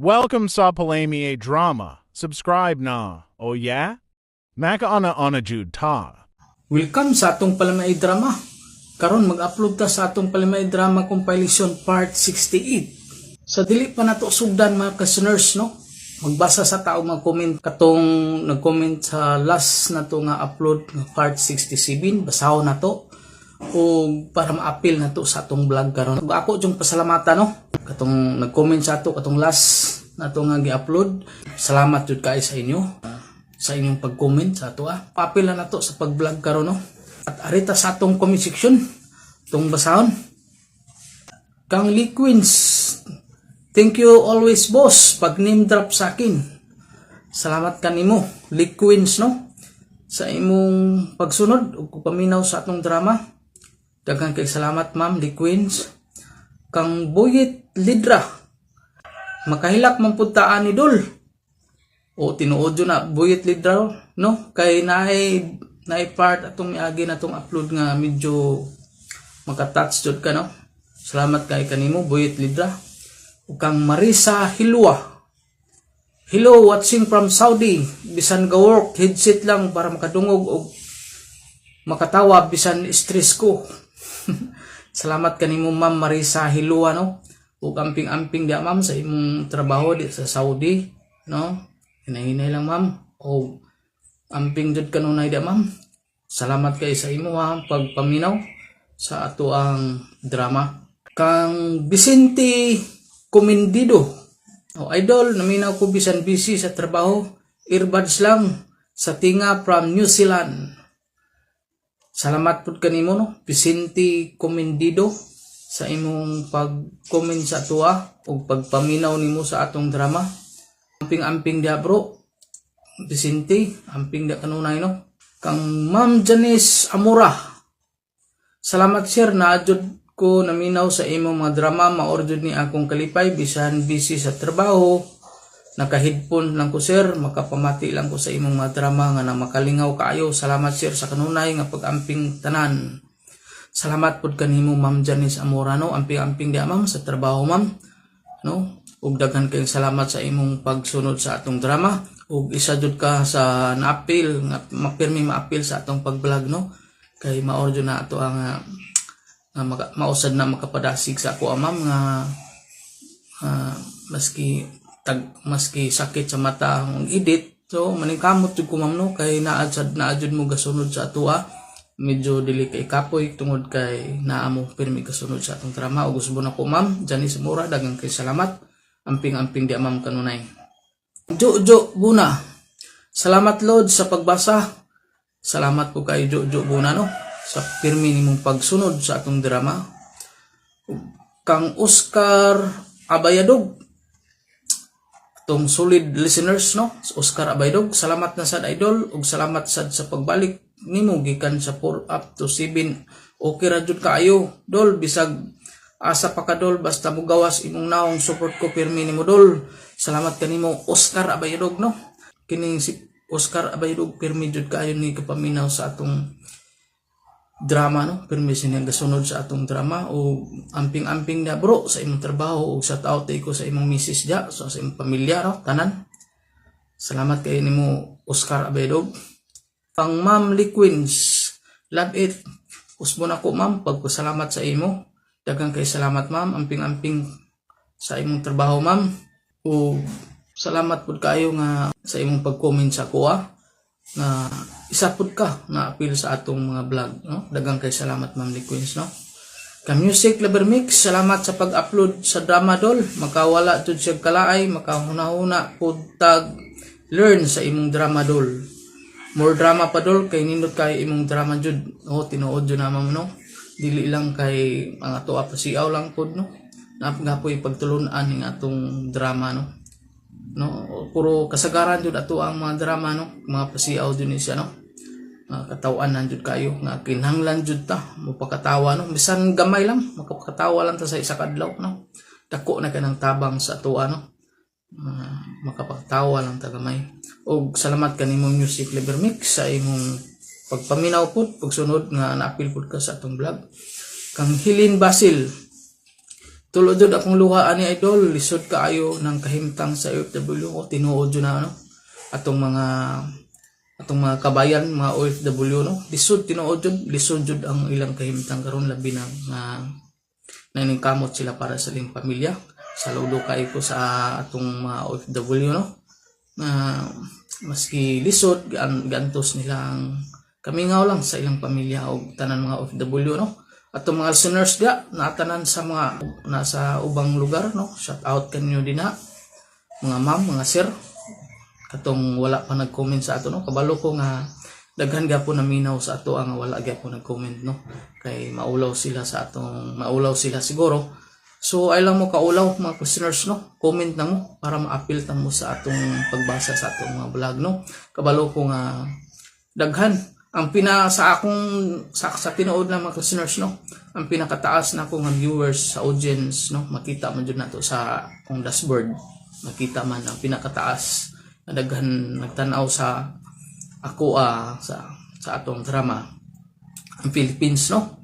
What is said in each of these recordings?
Welcome sa Palami Drama. Subscribe na. Oh yeah? Makauna-una jud ta. Welcome sa atong Palamay Drama. Karon mag-upload ta sa atong Palamay Drama compilation part 68. Sa dili pa nato sugdan, mga listeners, no? Magbasa sa tao mga comment katong nag-comment sa last na to nga upload nga part 67, basahon na to o para maapil na to sa atong vlog karon. Ug ako jung pasalamatan, no, katong nag-comment sa ato katong last na to nga gi-upload. Salamat jud kaayo sa inyo sa inyong pag-comment sa ato ah. Papil na nato sa pag-vlog karon, no. At arita sa atong comment section tong basahon. Kang Liquins, thank you always, boss, pag name drop sa akin. Salamat kanimo, Liquins, no, sa imong pagsunod ug paminaw sa atong drama. Daghan kay salamat, Ma'am Liquins. Kang Boyet Lidra. Makahilak man pud ta ani, dol. O tinuod yun na, Boyet Lidra, no, kay naay naay part atong miagi na atong upload nga medyo makatouch jud ka, no. Salamat kay kanimo, Boyet Lidra. Ug kang Marisa Hilwa. Hello, watching from Saudi. Bisan ga work, headset lang para makadungog og makatawa bisan stress ko. Salamat kanimo, Ma'am Marisa Hilwa, no. Ug amping-amping di, ma'am, sa imong trabaho di sa Saudi, no. Hinahinay lang, ma'am. O amping jud kanunay di, ma'am. Salamat kay sa imo ha, pagpaminaw sa ato ang drama. Kang Vicente Comendido. O idol, naminaw ko bisan busy sa trabaho. Earbuds lang sa tinga from New Zealand. Salamat pud kanimo, no, Vicente Comendido, sa imong pag-comment sa atoa ug pagpaminaw nimo sa atong drama. Amping-amping dia, bro. Vicente, amping dia kanunay, no. Kang Ma'am Janice Amora. Salamat, sir, na jud ko naminaw sa imong mga drama, mao jud ni akong kalipay bisan busy sa trabaho. Naka-headphone lang ko, sir, makapamati lang ko sa imong mga drama nga na makalingaw kaayo. Salamat, sir, sa kanunay nga pag-amping tanan. Salamat pud kanimo, Ma'am Janice Amora, no. Amping-amping dia, ma'am, sa trabaho, ma'am. No? Ug daghan kayong salamat sa imong pagsunod sa atong drama. Ug isa jud ka sa naapil nga mapirmi maapil sa atong pag-vlog, no. Kay mao jud na ato ang nga mausad na makapadasig sa ako, ma'am, nga maski sakit sa mata ang edit, so maningkamot jud ko, ma'am, no, kay naa sad naa jud mo gasunod sa atoa. Medyo dili kay kapoy tungod kay naa mo pirmi gasunod sa atong drama. Ug gusto nako, Ma'am Janice Mura, daghang kay salamat. Amping-amping di, ma'am, kanunay. Jojo Buna. Salamat, Lord, sa pagbasa. Salamat po kay Jojo Buna, no, sa pirmi nimong pagsunod sa atong drama. Kang Oscar Abayadog, atong solid listeners, no. Oscar Abayadog, salamat na sad, idol, ug salamat sad sa pagbalik nimo gikan sa 4 up to 7. Okay ra jud kaayo, dol, bisag asa pa ka, dol, basta mo gawas imong naong, support ko pirmi nimo, dol. Salamat kanimo, Oscar Abayadog, no. Kining si Oscar Abayadog, pirmi jud kaayo ni kapaminaw sa atong drama, no. Pirmi siya gasunod sa atong drama. O amping-amping na, bro, sa imong trabaho ug shout out ko sa imong misis dia, so sa imong pamilya, no, tanan. Salamat kay nimo, Oscar Abayadog. Pang Ma'am Liquins, love it. Usbon ako, ma'am, pagpasalamat sa imo. Daghang kay salamat, ma'am. Amping-amping sa imong trabaho, ma'am. O salamat pud kayo nga sa imong pag-comment sa kuha nga isa pud ka na apil sa atong mga vlog, no. Daghang kay salamat, Ma'am Liquins, no. Ka Music Lover Mix, salamat sa pag-upload sa drama, dol. Makawala jud siya kalaay, makahuna-huna pud tag learn sa imong drama, dol. More drama pa, dol, kay nindot kay imong drama jud. Oh, tinuod jud na, ma'am, no. Dili lang kay ang ato pasiaw lang pud, no. Naa poy pagtulun-an ning atong drama, no. No, puro kasagaran jud ato ang mga drama, no. Mga pasiaw jud ni siya, no. Katawan jud kayo nga kinahanglan jud ta mopakatawa, no. Bisan gamay lang, makapakatawa lang ta sa isa ka adlaw, no. Dako na kanang tabang sa atoa, no. Makapakatawa lang ta gamay. Og salamat kanimo, Music Liver Mix, sa imong pagpaminaw pud, pagsunod nga naapil pud ka sa atong vlog. Kang Hilin Basil. Tulo jud akong luha ani, idol. Lisod kaayo ng kahimtang sa OFW o tinuod jud na ano atong mga kabayan, mga OFW, no? Lisod, tinuod jud, lisod jud ang ilang kahimtang karon, labi na nga naningkamot sila para sa ilang pamilya. Saludo kaayo ko sa atong mga OFW, no, na maski lisod gantos nila ang kamingaw lang sa ilang pamilya o tanan mga OFW, no? Atong mga listeners dia natanan sa mga nasa ubang lugar, no, shout out kanyo dinha, mga ma'am, mga sir, katong wala pa nag-comment sa ato, no? Kabalo ko nga daghan gyapon naminaw sa ato ang wala gyapon nag-comment, no, kay maulaw sila sa atong, maulaw sila siguro. So ay lang mo kaulaw, mga listeners, no? Comment na mo para maapil ta mo sa atong pagbasa sa atong mga vlog, no? Kabalo ko nga daghan ang pina sa akong sa tinuod na, mga listeners, no, ang pinakataas na akong nga viewers sa audience, no, makita man jud nato sa akong dashboard, makita man ang pinakataas na daghan nagtan-aw sa ako sa atong drama, ang Philippines, no?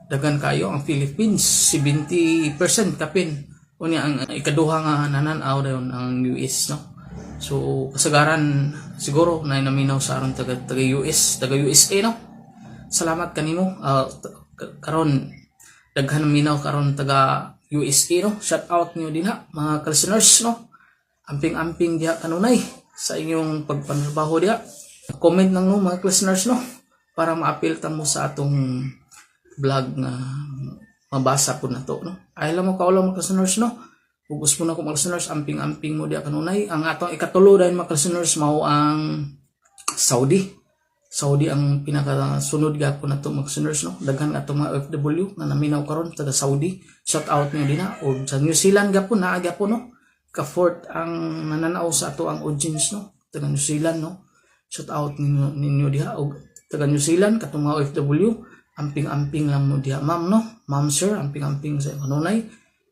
Daghan kayo ang Philippines, 70% kapin. Unya ang ikaduha nga nanan-aw dayon ang US, no? So kasagaran siguro na naminaw sa aron taga taga US, taga USA, no? Salamat kanimo. Karon daghan naminaw karon taga USA, no? Shout out niyo dinha, mga listeners, no? Amping-amping diha kanunay sa inyong pagpanrabaho diha. Comment lang, no, mga listeners, no, para maapil ta mo sa atong vlog nga mabasa po na to, no? Ay lang mo kaulaw, mga listeners, no? Ug gusto na ko, mga listeners, amping-amping mo diha kanunay. Ang atong ikatulo dayon, mga listeners, mao ang Saudi. Saudi ang pinakasunod gapon na to, mga listeners, no? Daghan ato mga OFW nga naminaw karon taga Saudi. Shout out niyo dinha. O sa New Zealand gapon naa gapon, no? Ka fourth ang nananaw sa ato ang audience, no, taga New Zealand, no? Shout out ninyo diha og taga New Zealand katong mga OFW. Amping-amping lang mo diha, ma'am, no? Ma'am, sir, amping-amping sa kanunay.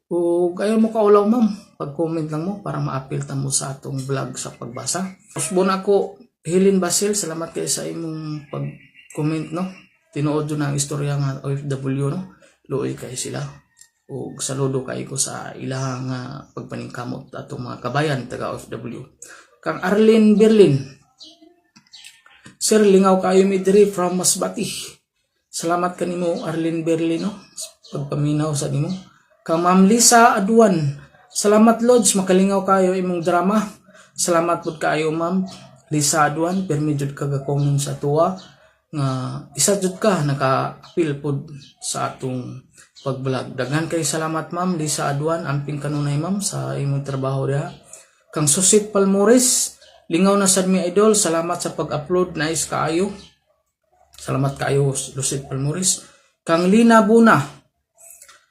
Ug ayaw mo kaulaw, ma'am, pag-comment lang mo para maapil ta mo sa atong vlog sa pagbasa. Usbon ako, Helen Basil, salamat kay sa imong pag-comment, no? Tinuod jud na ang istorya nga OFW, no? Luoy kay sila. Ug saludo kay ko sa ilahang nga pagpaningkamot atong mga kabayan taga OFW. Kang Arlene Berlin. Sir, lingaw kayo mi diri from Masbate. Salamat kanimo, Arlene Berlin, no? Pagpaminaw sa nimo. Kang Ma'am Lisa Aduan. Salamat, Lods, makalingaw kayo imong drama. Salamat pud kaayo, Ma'am Lisa Aduan, permi jud ka ga-comment sa tuwa nga isa jud ka naka-apil pud sa atong pag-vlog. Daghan kay salamat, Ma'am Lisa Aduan, amping kanunay, ma'am, sa imong trabaho diha. Kang Susit Palmores, lingaw na sad mi, idol. Salamat sa pag-upload, nice kaayo. Salamat kaayo, Lucid Palmores. Kang Lina Buna.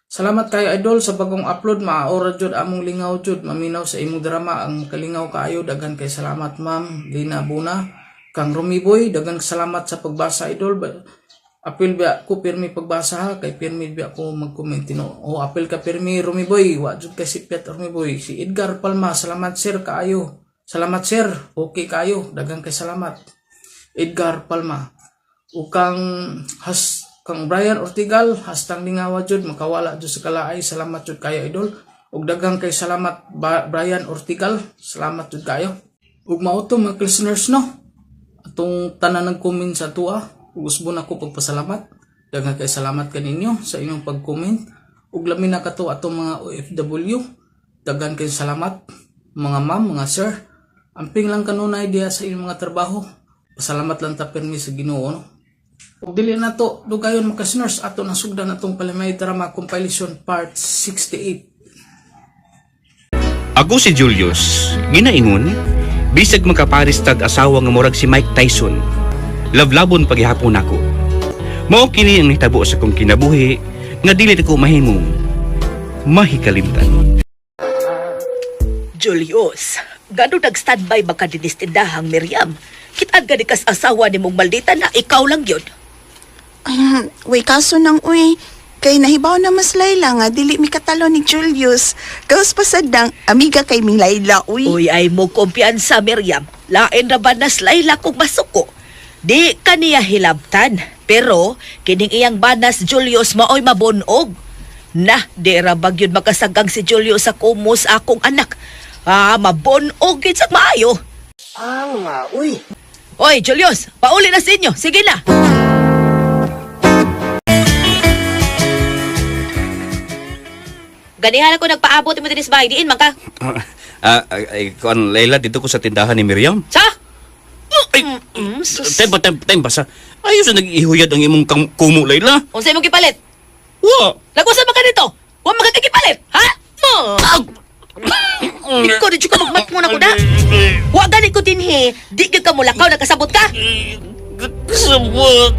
Salamat kayo, idol, sa bagong upload. Maaora jud among lingaw jud maminaw sa imong drama, ang kalingaw kaayo. Daghan kay salamat, Ma'am Lina Buna. Kang Rumi Boy, daghan salamat sa pagbasa, idol. Apil ba ko pirmi pagbasa ha, kay pirmi ba ko mag-comment, no? O apil ka pirmi, Rumi Boy, wa jud kay sipyat, Rumi Boy. Si Edgar Palma, salamat sir kaayo. Salamat sir, okay kaayo, daghan kay salamat. Edgar Palma. O kang has kang Brian Ortigal, hastang lingawa jud makawala jud sa kalaay. Salamat jud kayo, idol. Ug daghang kay salamat, Brian Ortigal, salamat jud kayo. Ug mao to, mga listeners, no, atong tanan nag-comment sa tuwa, ug usbon ako pagpasalamat. Daghang kay salamat kaninyo sa inyong pag-comment. Ug lami na kato atong mga OFW, daghan kay salamat, mga ma'am, mga sir. Amping lang kanunay diha sa inyong mga trabaho. Pasalamat lang ta pirmi sa Ginoo, no? Ug dili na to dugayon, mga listeners, ato na sugdan atong Palimay Drama Compilation Part 68. Ako si Julius, ginaingon, bisag makapares tag asawa nga murag si Mike Tyson. Lavlabon paghihapon ako. Mao kini ang nahitabo sa kong kinabuhi nga dili ko mahimong mahikalimtan. Julius, gano nag-standby ba ka dinis tindahang Miriam? Kitag gani kas asawa ni mong maldita na ikaw lang yun. Ay, way kaso nang uy. Kay nahibaw na mas Layla nga dili mi katalo ni Julius. Gawas pasad nang amiga kay ming Layla, uy. Uy, ay mo kumpiyansa, Miriam. Lain ra ba nas Layla kung masuko? Di kaniya hilabtan. Pero, kining iyang banas Julius maoy mabunog. Na, di ra bagyod makasagang si Julio sa kumos akong anak. Ah, mabonog gid sa maayo. Ah, uy. Oy, Julius, pauli na sa inyo. Sige na. Ganihan ako nagpaabot mo dinis bay. Diin man ka. Ay, kuan Layla, dito ko sa tindahan ni Miriam. Sa? Ay, Sus. tempa, tempa, tempa sa. Ayos na nag-ihuyad ang imong kumo, Layla. Unsay mo gipalit? Wa! Lagusan man ka nito. Wa man ka gipalit, ha? Mo. Ikaw di ka magmatmo na ko na. Wa gani ko dinhi. Di gyud ka mulakaw nakasabot ka. Sabot!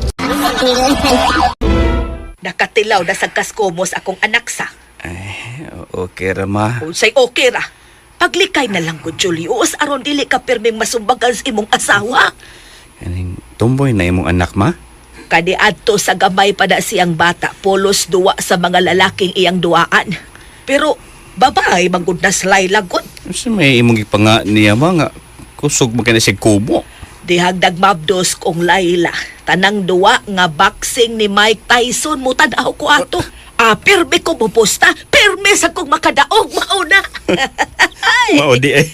Nakatilaw na sa kaskomos akong anak sa. Ay, okay ra, ma. Unsay okay ra. Paglikay na lang ko, Julius, aron dili ka pirming masumbagan sa imong asawa. Kaning tumboy na imong anak, ma? Kaniadto sa gamay pa na siyang bata, polos duwa sa mga lalaking iyang duaan. Pero babae manggod na slay lagot. Unsa may imong gipanga niya, ma, nga kusog man kay na siya kumo. Dihag nagmabdos kong Laila. Tanang duwa nga boxing ni Mike Tyson mo tan-aw ko ato. Ah, pirmi ko mupusta, pirmi sa kong makadaog mauna. Mao di ay.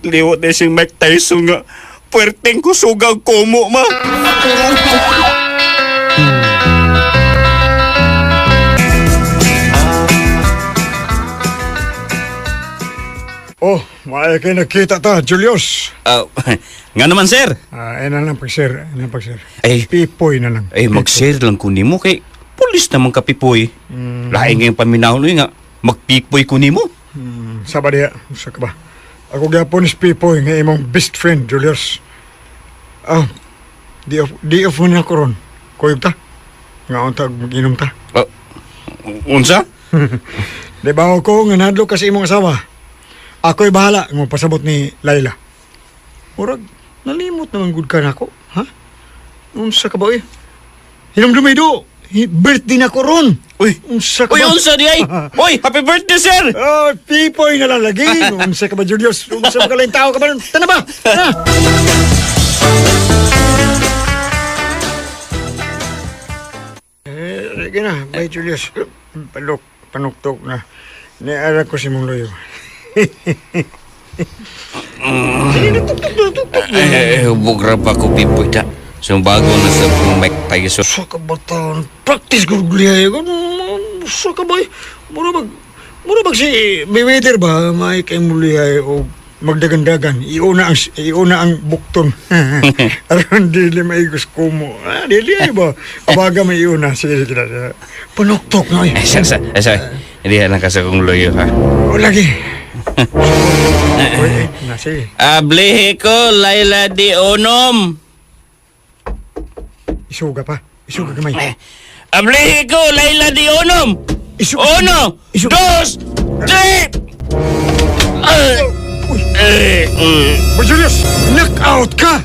Liwat na siyang Mike Tyson nga. Puwerteng kusog ang kumo, ma. Oh, maayo kayo nagkita ta, Julius. Ah, nga naman, sir. Ah, ay na lang pag-share, ay na lang pag-share. Ay. Pipoy na lang. Ay, mag-share lang ko nimo kay pulis naman ka, Pipoy. Lain ngayong paminahon nga, magpipoy ko nimo. Saba diha, usa ka ba? Ako gyapon is Pipoy nga imong best friend, Julius. Ah, di off mo na ko ron. Kuyog ta. Nga unta mag-inom ta. Ah, unsa? Di ba ako nga nahadlok ka sa imong asawa? Ako'y bahala nga pasabot ni Laila. Murag, nalimot naman gud ka nako, ha? Unsa ka ba eh? Hinumdumi do. Birthday na ko ron. Uy. Unsa ka Uy, ba? unsa di ay? Uy, happy birthday, sir! Oh, pipoy na lang lagi. Unsa ka ba, Julius? Unsa ka lang tao ka ba? nun? Tana ba? Tana! Eh, sige na. Bye, Julius. Palok, panuktok na. Niara ko si mong loyo. Ay, hubog ra pa ko, Pipoy ta. Sumbago na sa kong Mike Tyson. Sa ka ba taon? Practice ko gulihay ko. Sa ka ba? eh? Mura bag si Mayweather ba? May kay mulihay o magdagandagan. Iuna ang bukton. Aron dili maigos kumo. Ah, dili ay ba? Abaga may iuna. Sige, sige. Sige. Panuktok na eh. Ay, sa, sa, hindi lang ka sa kong loyo, ha? O lagi. Uy, eh, na sige. Ablihe ko, Laila di Onom. Isuga pa. Isuga kamay. Ablihe ko, Laila di Onom. Isuga. Uno, Isuga. dos, tres. Uy. Eh, mm. Boy Julius, knock out ka!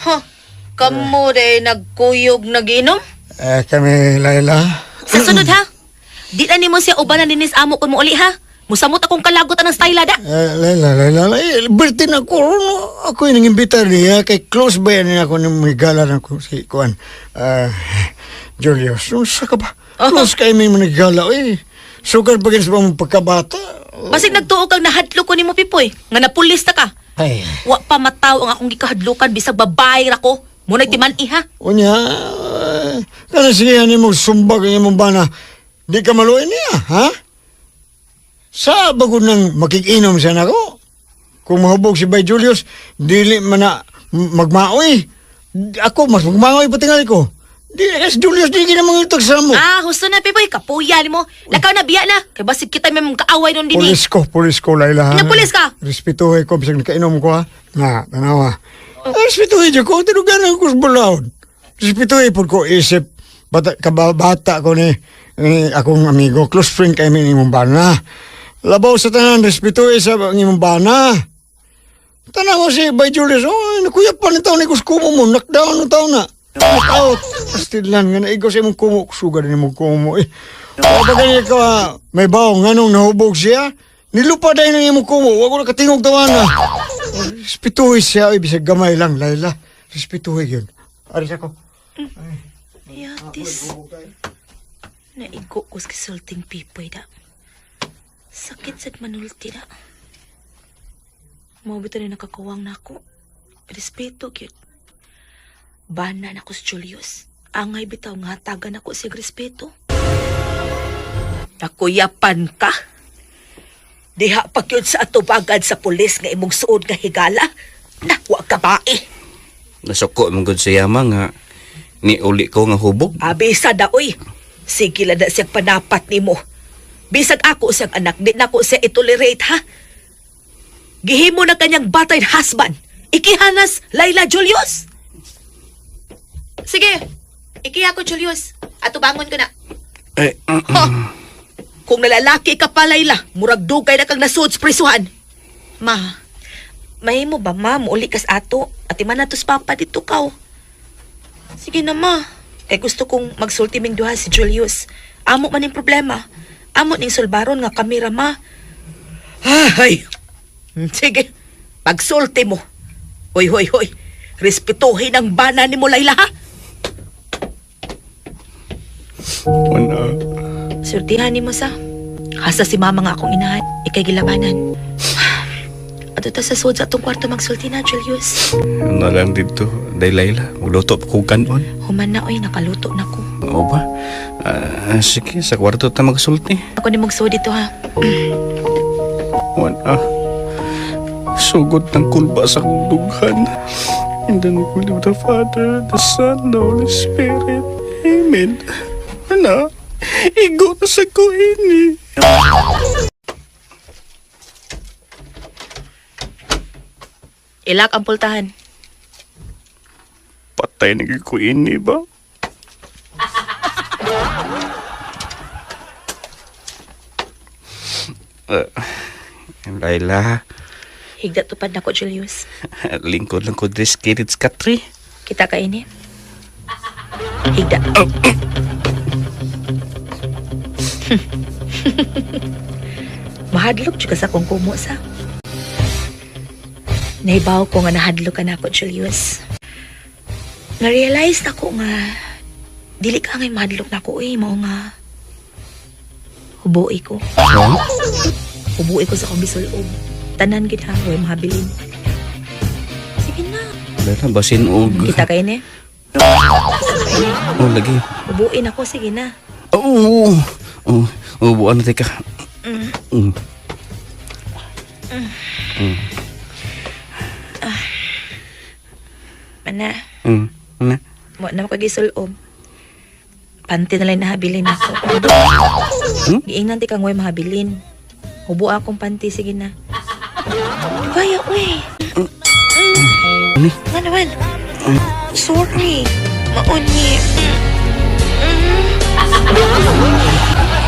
Ha? Kamu day nagkuyog naginom? Eh, kami, Laila. Sa sunod ha? Di na nimo siya ubanan dinis amo kun mo uli ha. Musamot akong kalagot anang style da. Eh, Laila, Laila, Laila, birthday na ko. Ron, ako yung nang-imbita niya. Kay close ba yan ako nang may gala na ko si Kuan. Ah, Julius, unsa ka ba? Close kayo may mga gala. Eh, sugar pa sa mong pagkabata. Basig nagtuo kang nahadlok ko nimo Pipoy, nga napulis ta ka. Ay, Wa pa mataw ang akong gikahadlukan bisag babae ra ko. Muna'y timan iha. unya, kana sige yan mo sumbag ang imong bana. Di ka maluin niya, ha? Sa bago nang makikinom siya nako. Kung mahubog si Bay Julius, dili man na magmaoy. Ako, mas magmaoy pa tingali ko. Di, es Julius, di ginamang itag sa mo. Ah, husto na Pipoy, kapuya nimo. Lakaw na biya na. Kay basig kita may mga kaaway nun dinhi. Pulis ko, Laila. ha? Ina, pulis ka? Respetuhin ko, bisag nakainom ko, ha? Nga, tanawa. Respetuhin dyan ko, tinuganan ko sa bulaon. Respetuhin po ko, isip, bata, kababata ko ni akong amigo, close friend kay ni imong bana. Labaw sa tanan, respetuhin sa ang imong bana. Tanawa si Bay Julius, oh, nakuya pa ni taon ni kumo mo, knockdown ng taon na. Knockout. Pastilan nga naigo sa imong kumo, suga din imong kumo eh. O ba ganyan ka, may bawang nga nung nahubog siya? Nilupa dahil ng imong kumo, wag ko nakatingog tawana. Respetuhin siya, oy, bisag gamay lang, Laila. Respetuhin yun. Aris ako. Yatis. Naigo ko sa kisulting pipoy da. Sakit sad manulti da. Mao bitaw ni nakakuwang nako. Respeto gyud. Bana nako si Julius. Angay bitaw nga hatagan nako siya respeto. Nakuyapan ka. Diha pa gyud sa atubagan sa pulis nga imong suod nga higala. Nawa ka ba eh. Nasuko mong gud siya ma nga ni uli ko nga hubog. Abisa da oy. Sige lang na siyang panapat nimo. Bisag ako siyang anak, di na ko siya itolerate ha. Gihimo na kanyang batay husband. Ikihanas Laila Julius. Sige, ikiha ko Julius. Atubangon ko na. Eh, Ha! Kung nalalaki ka pa, Laila, murag dugay na kang nasuod sa prisuhan. Ma, mahimo ba, ma? Muuli kas ato. Ati man natos papa dito kaw. Sige na, ma. Kay gusto kong magsulti ming duha si Julius. Amo man ning problema. Amo ning sulbaron nga kami ra, ma. Ay! Sige, pagsulti mo. Hoy, hoy, hoy. Respetuhin ang bana ni mo, Laila, ha? wala. Surtihan ni mo sa. Hasta si mama nga akong inahan, ikay gilabanan. Ato ta sa sud sa atong kwarto magsulti na, Julius. Ano lang dito, day Laila, magluto pa kong kanon. Human na, oy, nakaluto na ko. Oo ba? Ah, sige, sa kwarto ta magsulti. Ako ni magsuod dito, ha? Wala. Sugod ng kulba sa akong dughan. In the name of the Father, the Son, the Holy Spirit. Amen. Ano? Igo na sa ko ini. Ilak ang pultahan. Patay na ko ini ba? Laila, Higda tupad na ko, Julius. lingkod lang ko dres kirit's katri. Kita ka ini. Higda. Mahadlok jud ka sa akong kumo sa. Nahibaw ko nga nahadlok ka na ako, Julius. Na-realize ako nga dili ka ngay mahadlok na ako eh, mao nga hubui ko. Hubui ko sa akong bisulob. Tanan gid ha, way mahabilin. Sige na. Laila, basin og... Kita ka ini. Oh, lagi. Ubuin ako, sige na. Oo. Oh, oh, buwan na teka. Mm. Mana, Ano? mo na ko gisulob. Panty na lang nahabilin ako. Hmm? Giingnan ti kang way mahabilin. Hubo akong panty, sige na. Kaya, uy. Ano? Nga naman. Sorry. Mauni. Mm.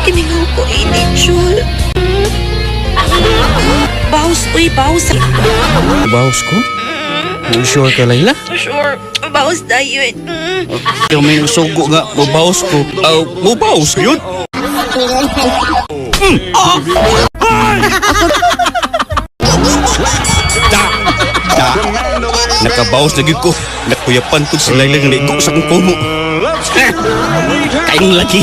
Kimingaw ko ini, Jul. Mm. Baus, uy, baus. Bawas ko? Sure ka, Laila? Sure, baus na yun. Mm. Ikaw may sugo nga, mubawas ko. Aw, mubawas yun? Mm. Ah! Da! Da! Nakabawas na gyud ko. Nakuyapan ko si Laila nga naigo sa akong kumo. Eh, Kaing lagi.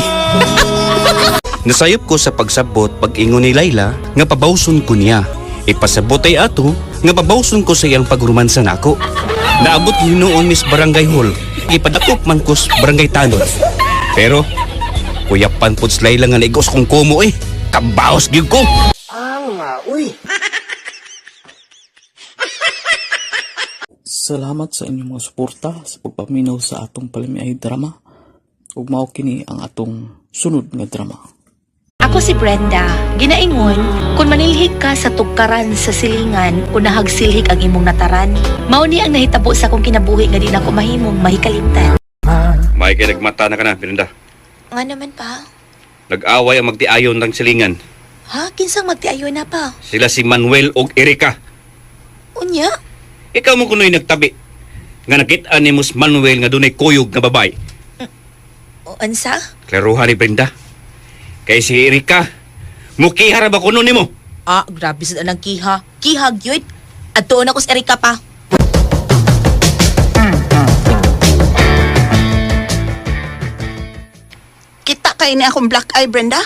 Nasayop ko sa pagsabot pag-ingon ni Laila nga pabawson ko niya. Ipasabot ay ato nga pabawson ko sa iyang pagrumansa nako. Naabot hinuon Miss Barangay Hall. Ipadakop man ko sa Barangay Tanod. Pero kuyapan pod si Laila nga naigos kong kumo eh. Kabaos gyud ko. Salamat sa inyong mga suporta sa pagpaminaw sa atong palamiay drama. Ug mao kini ang atong sunod nga drama. Ako si Brenda. Ginaingon, kung manilhig ka sa tugkaran sa silingan, unahag silhig ang imong nataran. Mao ni ang nahitabo sa akong kinabuhi nga di na ko mahimong mahikalimtan. May kay nagmata na ka na, Brenda. Nga naman pa. Nag-away ang magtiayon ng silingan. Ha? Kinsang magtiayon na pa? Sila si Manuel og Erika. Unya? Ikaw mo kuno'y nagtabi. Nga nakita ni Mus Manuel nga dunay kuyog nga babae. O, ansa? Klaruha ni Brenda. Kay si Erika, mukiha ra ba kuno nimo? Ah, grabe sa anang kiha. Kiha gyud. Adtuon ako sa Erika pa. Kita kay ni akong black eye, Brenda.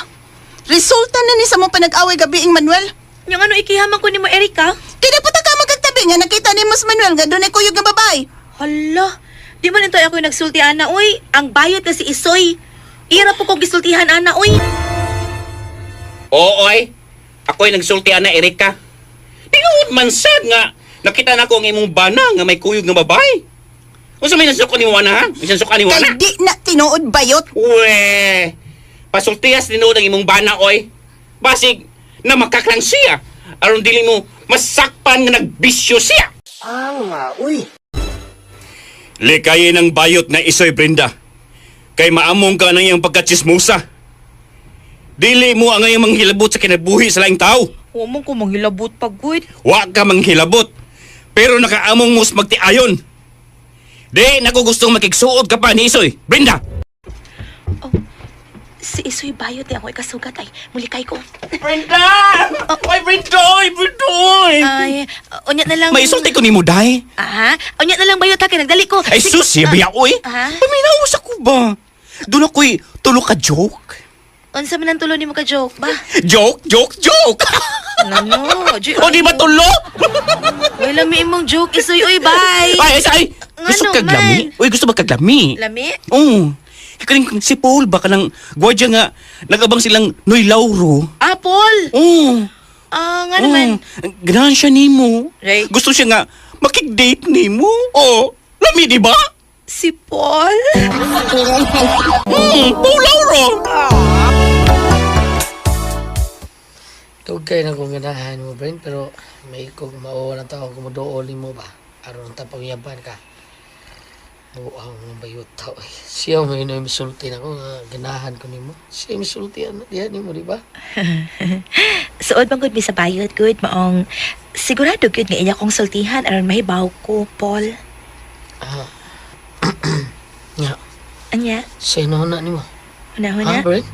Resulta na ni sa mo panag-away gabi ing Manuel. Yang ano ikiha man ko nimo Erika? Kaya dapat ka magkagtabi nga nakita ni Mas Manuel nga dunay kuyog nga babae. Hala, di man ito ako yung nagsulti ana oy. Ang bayot na si Isoy. Ira po kong gisultihan ana oy. Oo, ay. Ako'y nagsulti ana Erika. Tinuod man sad nga nakita na ko ang imong bana nga may kuyog nga babae. Unsa may nasuko ni Juana ha? May nasuko ni Juana? Kay di na tinuod bayot. Uwe! Pasultihas tinuod ang imong bana oy. Basig na makaklang siya. Aron dili mo masakpan nga nagbisyo siya. Uy. Likayin ang bayot na isoy Brenda. Kay maamong ka ng iyang pagkatsismosa. Dili mo ang iyang manghilabot sa kinabuhi sa laing tao. Huwag mo ko manghilabot pag good. Wa ka manghilabot. Pero nakaamong mos magtiayon. Di nako gustong makigsuot ka pa ni Isoy. Brenda! Si Isoy bayot eh, ako ikasugat ay. Mulikay ko. Brenda! Oy, Brenda! Oy, Brenda! Oy! Ay, unya na lang. May isulti ko ni mo, day. Ah, unya na lang bayot ha, kay nagdali ko. Ay, Sige- sus, siya oy. Ah? Paminaw sa ko ba? Doon ako'y tulo ka joke. Unsa man ang tulo nimo ka joke ba? Joke, joke, joke! Ano? O di ba tulo? Uy, lami imong joke Isoy oy, bye. Ay, ay, ay! Gusto Ngano kaglami? man? Uy, gusto ba kaglami? Lami? Oo. Kaya si Paul ba kanang gwardiya nga nagabang silang Noy Lauro. Ah, Paul. Oo. Ah, nga naman. Oo. Ganahan siya nimo. Right. Gusto siya nga makig-date nimo. Oo. Lami, di ba? Si Paul? Paul Lauro. Dugay na kong ganahan mo, Bren, pero may kog mauwa ng tao kung muduolin mo ba? Aron ta pangyaban ka. Buang ng bayot tao. eh. Siya may na misulti na ko nga ganahan ko nimo. Siya misulti ano diha nimo, di ba? Suod man gud mi sa bayot gud maong sigurado gyud nga iya kong sultihan aron mahibaw ko, Paul. Ah. Nga, Anya? siya na nimo. Una-una? Ha, Bren?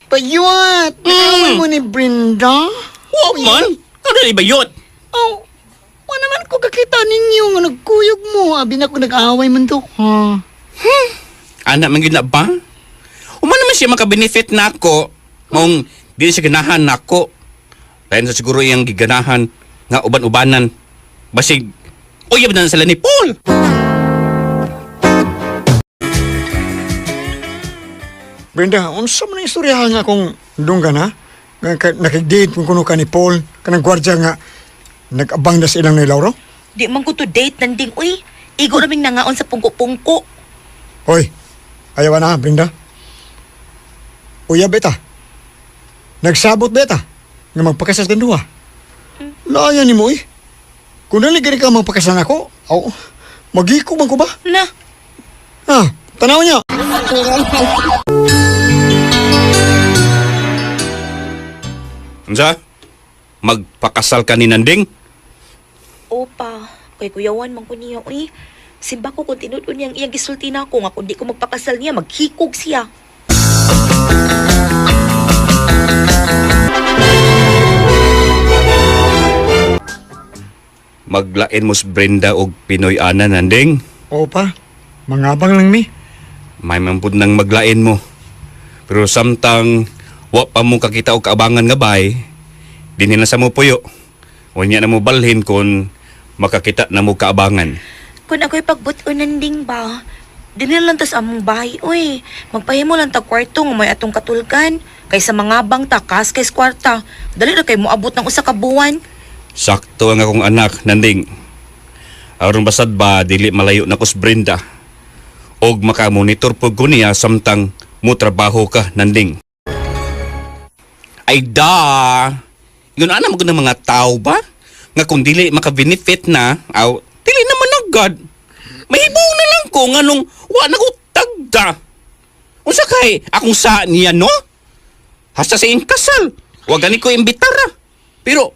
Bayot! Nag-away mo ni Brenda? Wa man. Ano ni bayot? Oh, wa naman ko kakita ninyo nga nagkuyog mo. Abi na ko nag-away man to. Ha? Anak man gyud na ba? Uma naman siya makabenefit na ako. Maong di siya ganahan nako. Dahil sa siguro iyang giganahan nga uban-ubanan. Basig, uyab na sila ni Paul. Brenda, unsa man ang istorya nga kung dunggan ha? Nga nakig-date mo kuno ka ni Paul, kanang gwardiya nga nag-abang na sa ilang ni Lauro? Di man ko to date nanding uy. Igo raming nangaon sa pungko-pungko. Hoy, ayaw na, Brenda. Uya beta. Nagsabot beta. Nga magpakasal kang duha. Laya ni mo eh. Kung dali gani ka magpakasal nako, aw, magiko man ko ba? Na, Ah, tanaw niya. Unsa? Magpakasal ka ni Nanding? opa, kay kuyawan man ko niya uy. Simba ko kung tinud niyang iyang gisulti na ako nga kung di ko magpakasal niya, maghikog siya. Maglain mo si Brenda og Pinoy ana Nanding. Opa, mangabang lang mi. May mampud nang maglain mo. Pero samtang wa pa mo kakita og kaabangan nga bay, dinhi na sa mo puyo. Unya na mo balhin kon makakita na mo kaabangan. Kung ako'y pagbuton nanding ba, dinhi lang tas among bahay, uy. Magpahimo lang ta kwarto nga may atong katulgan. Kaysa mga bang takas kay kwarta. Dali ra kay moabot ng usa ka buwan. Sakto ang akong anak, Nanding. Aron basad ba dili malayo na kus Brenda. Og makamonitor pud ko niya samtang mo trabaho ka, Nanding. Ay da. Yun ana mo ng mga tao ba? Nga kung dili maka-benefit na, aw, dili naman agad. Mahibong na lang ko nganong wa na ko tagda. Unsa kay akong sa niya no? Hasta sa iyong kasal. Wa gani ko imbitar ah. Pero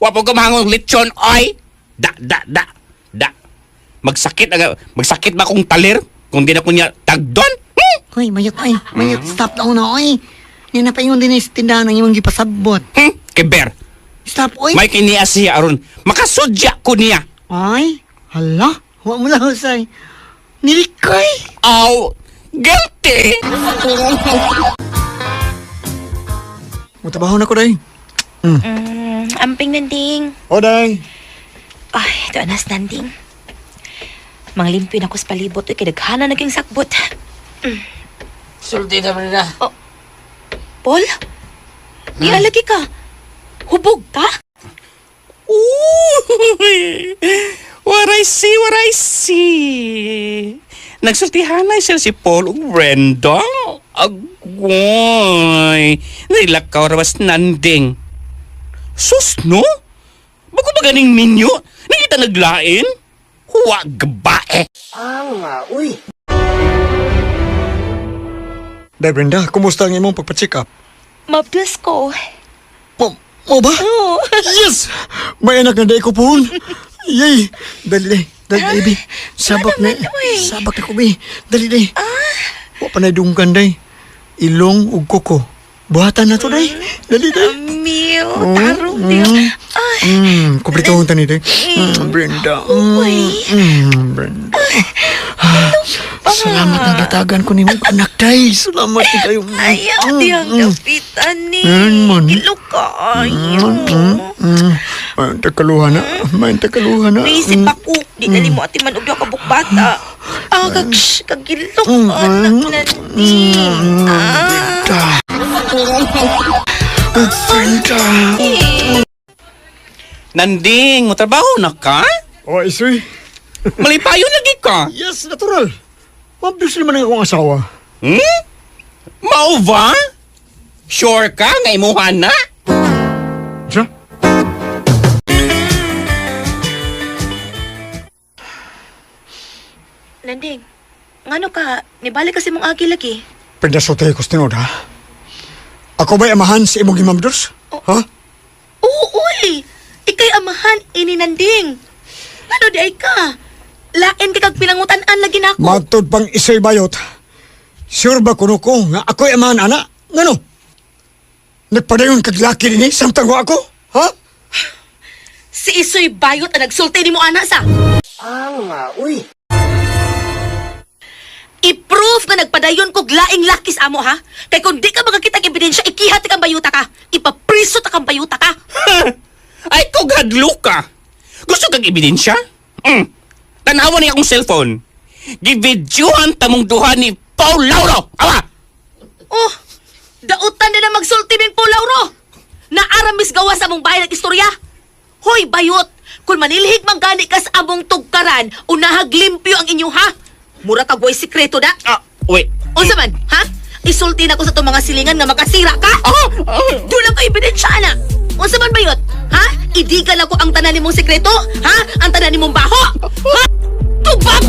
wa po ka mahangong lechon ay da da da da. Magsakit aga magsakit ba kong talir kung di na ko niya tagdon? Hoy, mayot ay. Mayot, stop na una, oy. Nga napaingon din sa tindahan ang imong gipasabot. Keber, Stop, oy. may kiniya siya aron. Makasudya ko niya. Ay, hala. Wa mo lang usay. Nilikay. Aw, guilty! Mutabaho na ko, day. Amping Nanding. O, day. Ay, ito anas Nanding. Manglimpyo na ko sa palibot. Uy, kay daghana naging sakbot. Sulti na Brenda. Oh. Paul? Di lagi ka. Hubog ka? Uy! What I see, what I see. Nagsultihanay sila si Paul ug Brenda. Agoy! Nilakaw rawas nanding. Sus, no? Bago ba ganing minyo? Nakita naglain? Huwag ba eh? Day, Brenda, kumusta ang imong pagpa-check up? Mabdus ko. Mo ba? Oo. Yes! May anak na day ko po. Yay! Dali, day. Dali, baby. Sabak na. naman, uy. Sabak na ko, bi. Dali, day. Ah. Wa pa na dunggan, day. Ilong ug kuko. Buhatan na to, day. Dali, day. Amiyo, tarong diyo. Ay, Kumpleto ang tani, day. Brenda. Brenda. Salamat na datagan ko ni mong anak, day. Salamat kayo. ayaw diyang kapitan ni. Man. Ilok kayo. May takaluha na. May takaluha na. Busy pa ko. Di na nimo ati man og duha ka bukbata. Ah, kag kagilok anak Nanding. Ah. Brenda. Nanding, mo trabaho na ka? Oh, isoy. Malipayo lagi ka. Yes, natural. Mabdus naman ang akong asawa. Hmm? Mao ba? Sure ka nga imuha na? Siya? Nanding, ngano ka? Nibalik kasi mong agi lagi. Brenda, sulti ko tinod, ha? Ako ba'y amahan sa imong gimamdus? Ha? Oo, uy! Ikay amahan, ini Nanding. Ngano di ay ka? Lain kay kag pinangutan-an lagi nako. Matod pang isoy bayot. Sure ba kuno ko nga ako'y amahan, ana? Ngano? Nagpadayon kag laki dinhi samtang wa ako? Ha? Si Isoy Bayot ang nagsulti nimo ana sa. Uy. I-proof nga nagpadayon kog laing laki sa amo ha. Kay kung di ka makakita og ebidensya, ikihat kang bayuta ka. Ipapriso ta kang bayuta ka. Ay, kog hadlo ka. Gusto kag ebidensya? Tanawa ni akong cellphone. Givideohan tamong duha ni Paul Lauro. Awa! Oh, dautan na na magsulti ning Paul Lauro. Naaramis gawa sa among bahay ng istorya. Hoy, bayot! Kung manilhig man gani ka sa among tugkaran, unahag limpyo ang inyo ha. Mura kag way sikreto da. Ah, wait. Unsa man, ha? Isulti na ko sa itong mga silingan nga makasira ka? Ah, ah. Doon ako ebidensya na. Unsa man bayot? Ha? Idigan ako ang tanan nimong sikreto? Ha? Ang tanan nimong baho? Ha? Tubag!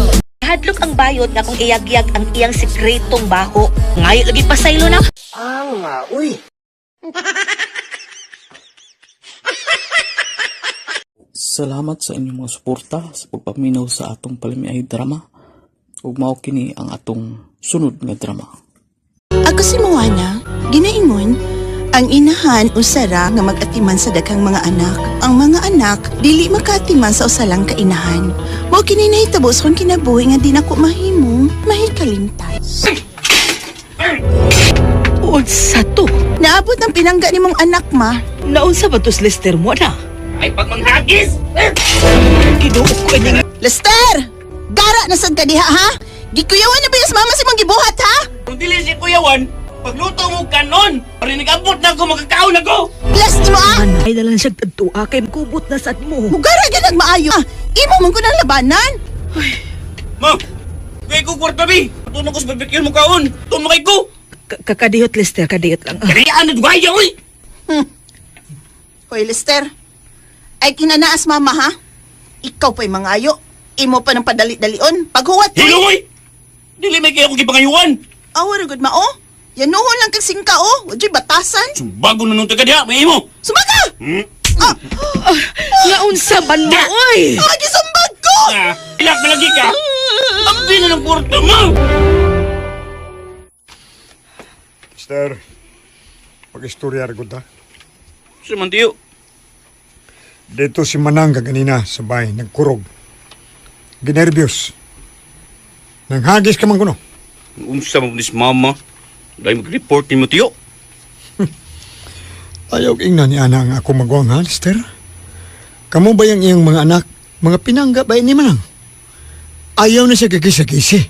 Hadlok ang bayot nga kung iyag-iyag ang iyang sikretong baho. Ngayo lagi pasaylo na. Salamat sa inyong mga suporta sa pagpaminaw sa atong palamiay drama. Ug mao kini ang atong sunod nga drama. Ako si Moana, ginaingon, ang inahan usara nga mag-atiman sa daghang mga anak. Ang mga anak dili makaatiman sa usalang kainahan. Mao kini nahitabo sa akong kinabuhi nga di nako mahimo, mahikalimtan. Unsa to? Naabot ang pinangga nimong anak ma. Naunsa ba to Lester mo na? Ay, pagmanghagis! Ginoo ko ini. Lester! Gara na sad ka diha ha? Gikuyawan na ba yung mama si mong gibuhat ha? Kung dili si Kuya Juan, pagluto mo kanon, para nag-abot na ako, makakaon ako! Bless nimo ah! Ay na lang siya tadtua kay kubot na sad mo. Mugara gyud ang maayo. Ah, imo man ko nang labanan. Ma, kay ko kwarta bi. Tuno ko sa barbecue mo kaon. Tuno kay ko. Kakadiyot Lester, kadiyot lang. Kaya ano duwaya oy. Hoy Lester, ay kinanaas mama ha? Ikaw pa'y mangayo. Imo pa ng padali-dalion. Paghuwat ko. Hilo oy. Dili may kaya ko gipangayuan. Awa ra gud mao. Yanuhon lang kag singka oh. Wadyo'y batasan. Bago na nung taga diha, may imo. Sumaga! Hmm? Ah! Nga unsa man mo oy? Ah, gisumbag ko! Ah, ilak malagi ka. Ang na ng kwarta mo. Mister, pag-istorya ra gud ta. Sa man tiyo. Dito si Manang kaganina sa bahay, nagkurog. Ginervyos. Nanghagis ka man kuno. Unsa man ni mama? Dahil mag-report nimo tiyo. Ayaw ingna ni ana ang ako magwang ha, Lester. Kamu ba yung iyang mga anak, mga pinangga ba ni Manang? Ayaw na siya kikisa-kisi.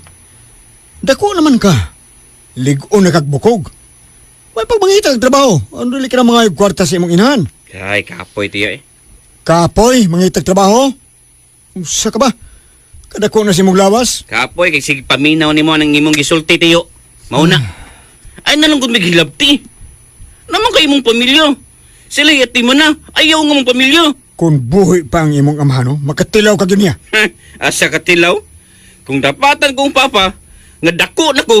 Dako naman ka. Ligo na kagbukog. May pagmangita ang trabaho. Ano dili ka na mga kwarta sa imong inahan? Ay, kapoy tiyo eh. Kapoy, mangitag trabaho? Usa ka ba? Kadako na si imong lawas? Kapoy, kay sige paminaw nimo ang imong gisulti tiyo. Mauna. Ay nalungkot may gilabti. Naman kay imong pamilya. Sila yati mo na. Ayaw nga mong pamilya. Kung buhi pa ang imong amahan, no? Makatilaw ka gyud niya. Asa katilaw? Kung dapatan kong papa, nga dako na ko,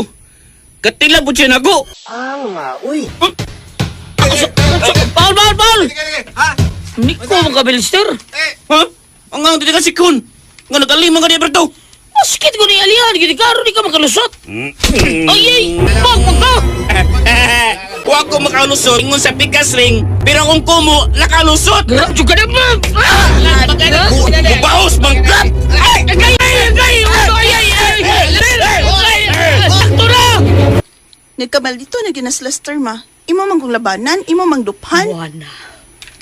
katilaw po siya nako. Ah, nga, uy. Paul, Paul, Paul! Niko mga kabilister. Ha? Ang nga, hindi ka sikon. Nga nagkalimang ka niya, Berto. Maskit ko ni Alihan, gini karon di ka makalusot. Ay, ay, bag man ka. Huwag ko makalusot ingon sa pikas ring, pero kung kumo, nakalusot. Grab juga na ba? Mubaos, mangkat! Ay, ay, ay, ay, ay, ay, ay, ay, sakto na! Nagkamaldito na ginas Lester ma. Imo man kong labanan, imo mang duphan. Moana,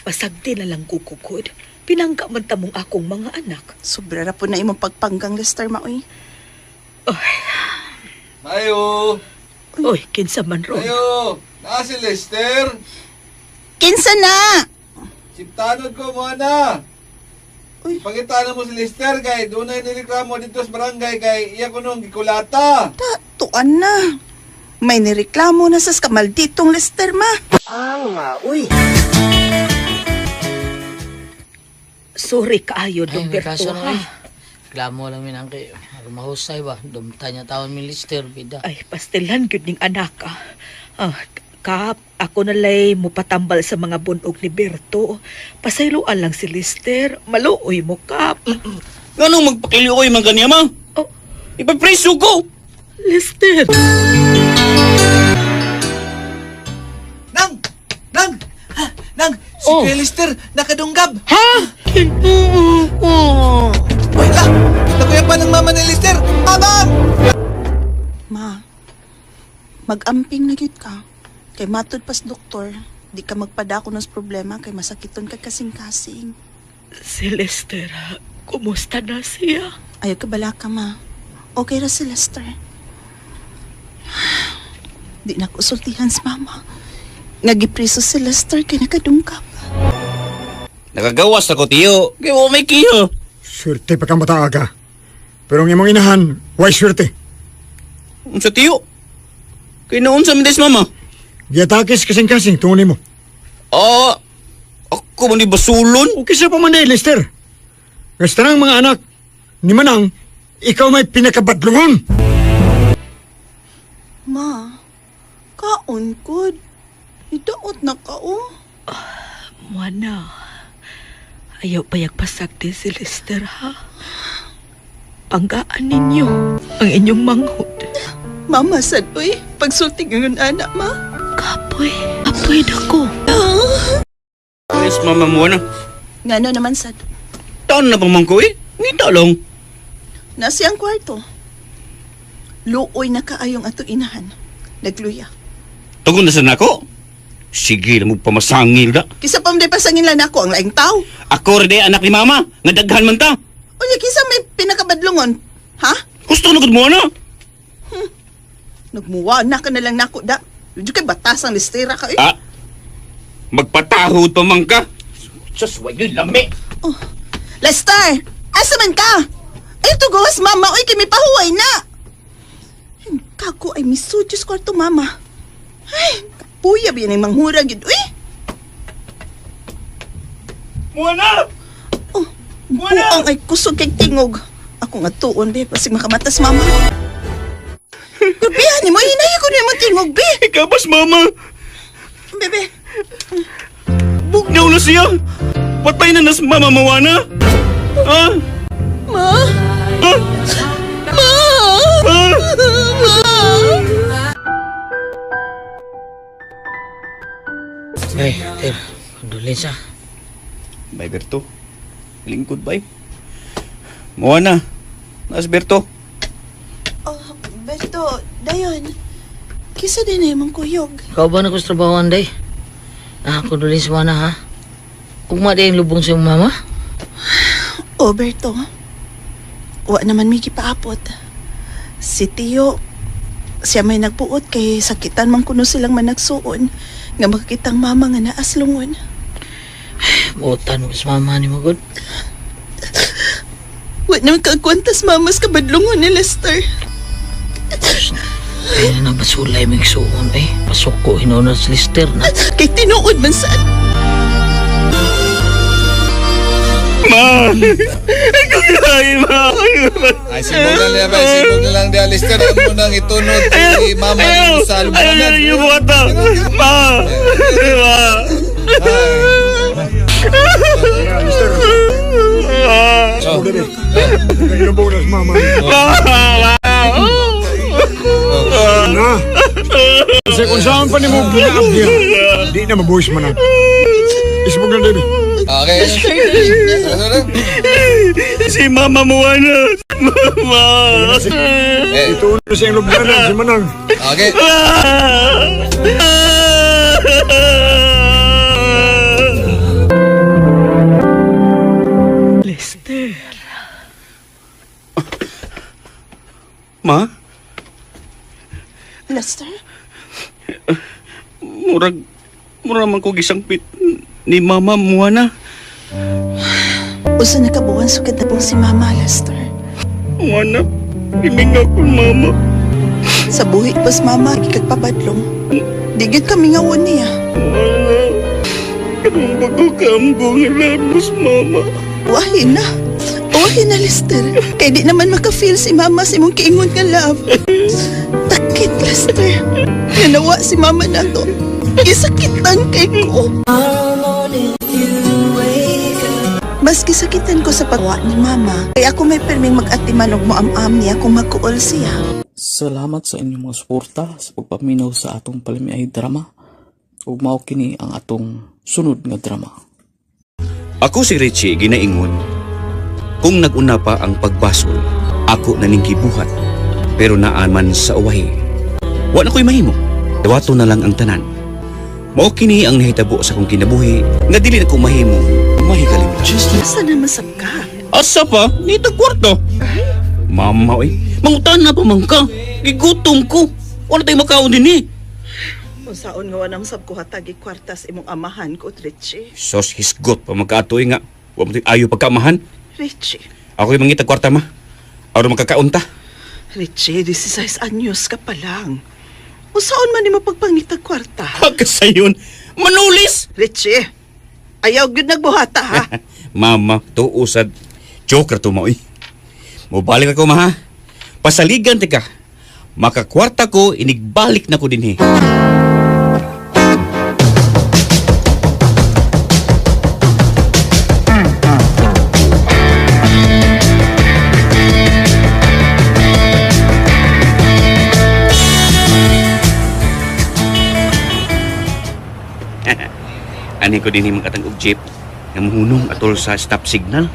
pasagdi na lang kukukod. Pinangga man tamong akong mga anak. Sobra ra po na imong pagpanggang Lester ma oy. Mayo! Oy, kinsa man ron. Mayo! Naa si Lester! Kinsa na? Siptanod ko mo na! Uy. Pangitana mo si Lester kay doon na nireklamo dito sa barangay kay iya ko nung gikulata. Ta, tuan na. May nireklamo na sa kamalditong Lester ma. Sorry kaayo, Ay, may Humberto, kaso ha? na eh. Reklamo lang min ang kay mahusay ba. Dumta niya taon mi Lister bida. Ay, pastilan gyud ning anak ah. Ah, Kap, ako nalay mupatambal sa mga bunog ni Berto. Pasayloan lang si Lester. Maluoy mo, Kap. Nganong magpakilioy man kaniya, ma? Oh. Ipapreso ko! Lester! Nang! Nang! Ha? Nang! Si Oh. Kuya Lester nakadunggab! Ha? Uy, la! Nakuya pa ng mama ni Lester! Abang! Ma, magamping na gyud ka. Kay matud pas doktor, di ka magpadako ng problema kay masakiton ka kasing-kasing. Si Lester, ah, kumusta na siya? Ayaw ka bala ka, ma. Okay ra si Lester. Di na ko sultihan sa mama. Nagipriso si Lester kay nakadungkap. Nakagawas ako, tiyo. Kaya wa may kiyo. Swerte pa kang bata ka. Pero ang imong inahan, why swerte? Unsa tiyo? Kay naunsa man des mama? Giatakis kasing-kasing tungo nimo. Ah, ako man ni basulon. Okay sa pa man eh, Lester. Nga sa tanang mga anak ni Manang, ikaw may pinakabadlungon. Ma, kaon kod. Idaot na ka, oh. Moana, ayaw payag pasagdi si Lester, ha? Panggaan ninyo ang inyong manghod. Mama, sad, uy. Pagsulti ngayon, anak, ma. Kapoy, kapoy na ko. Yes, mama mo na. Ngano naman, sad. Taon na pang ko eh. Ngita lang. Nasa ang kwarto. Luoy na kaayong ato inahan. Nagluya. Tugon na sa nako. Sige na mo pamasangil da. Kisa pa man pasangin lang nako ang laing tao. Ako rin eh, anak ni mama. Nga daghan man ta. Unya, kisa may pinakabadlungon. Ha? Gusto na gud mo na. Nagmuwa na ka na lang nako da. Medyo kay batas ang listera ka eh. Ah, magpatahod pa man ka. Sus, wag yun, lami. Oh. Lester! Asa man ka? Ay, tugawas mama. Uy, kami pahuway na. Kako ay misudyos kwarto mama. Ay, kapuya ba yan ay manghurag yun? Uy! Mo na! Oh, buang ay kusog kay tingog. Ako nga tuon, be. Pasig makamatas, mama. Grabe, ni mo. Hinay ko na yung tingog, be. Ikaw bas, mama. Bebe, Bugnaw na siya. Patay na nas mama mawana. Ah? ma. Ah? Ma! Ah? Ma! Bay, ter, condolence ah. Bye, Berto. Lingkod, bay. Moana. Nas, Berto. Oh, Berto, dayon. Kisa din na imong kuyog. Ikaw ba na ko sa trabaho, Anday? Ah, condolence mo na ha. Ugma di ang lubong sa imong mama. Oh, Berto. Wa naman may gipaapot. Si Tio, siya may nagpuot kay sakitan man kuno silang managsuon nga makakitang mama nga naaslungon. Buotan mo sa mama ni mo, good. Wa naman kagkwentas mamas kabadlungon ni Lester. Ay na nabasulay mo igsuon, eh. Pasok ko, hinuon sa Lister na. Kay tinuod man sa Ma! Ay, ma! Ay, sibog na niya ba? Sibog na lang diya. Lister, ang munang itunod si mama Ayaw! sa Ayaw! albunan. Ayaw! Buhata! Ma! Ma! Mister, Oh. naglubog na si mama. Ma! Na. Kasi kung saan pa ni mo ginaabdi, di na mabuhis man na. Isbog na, Debbie. Okay. Ano na? Si Mama Moana! Mama! Eh, Ito na siyang lubnanan, si Manang. okay. Lester. Ma? Lester? Murag... Murag man ko gisangpit ni Mama Moana. Usa na kabuan sukad na pong si Mama, Lester. Moana, himinga ko Mama. Sa buhi pas Mama, ikagpabadlong. Digit kami nga niya. Moana, kanong bago kaambong lamos, Mama. Wahin na. Wahin na, Lester. Kay di naman maka-feel si Mama sa imong kiingon nga love. Takit, Lester. Nanawa si Mama na to. Gisakitan kay ko. Mas gisakitan ko sa pagwa ni Mama. Kaya ako may perming mag-atiman og moam-am niya kung magkuol siya. Salamat sa inyong mga suporta sa pagpaminaw sa atong palamiay drama. Ug mao kini ang atong sunod nga drama. Ako si Richie ginaingon. Kung naguna pa ang pagbasol, ako na ning gibuhat. Pero naa man sa uwahi. Wa na ko'y mahimo. Dawato na lang ang tanan. Mao kini ang nahitabo sa akong kinabuhi nga dili na ko mahimo mahikalimtan. Asa na masab ka? Asa pa? Nito kwarto. Mama oy, mangutan na pa man ka. Gigutom ko. Wala tayong makaon din eh. Kung saon nga wanang sab ko hatagi kwartas imong amahan ko, Richie. Sos hisgot pa magkaatoy nga. Wa mo to'y ayo pagkamahan. Richie, Ako'y mangita kwarta ma. Aron makakaunta. Richie, 16 anyos ka pa lang. Usaon man nimo pagpangitag kwarta? Pagkasayon, manulis! Richie, ayaw gyud nagbuhata ha. Mama, tuusad. Joker to mo, eh. Mubalik ako, ma, ha? Pasaligan, tika. Makakwarta ko, inigbalik na ko din, eh. Ani ko din mga katang og jeep nga muhunong atol sa stop signal.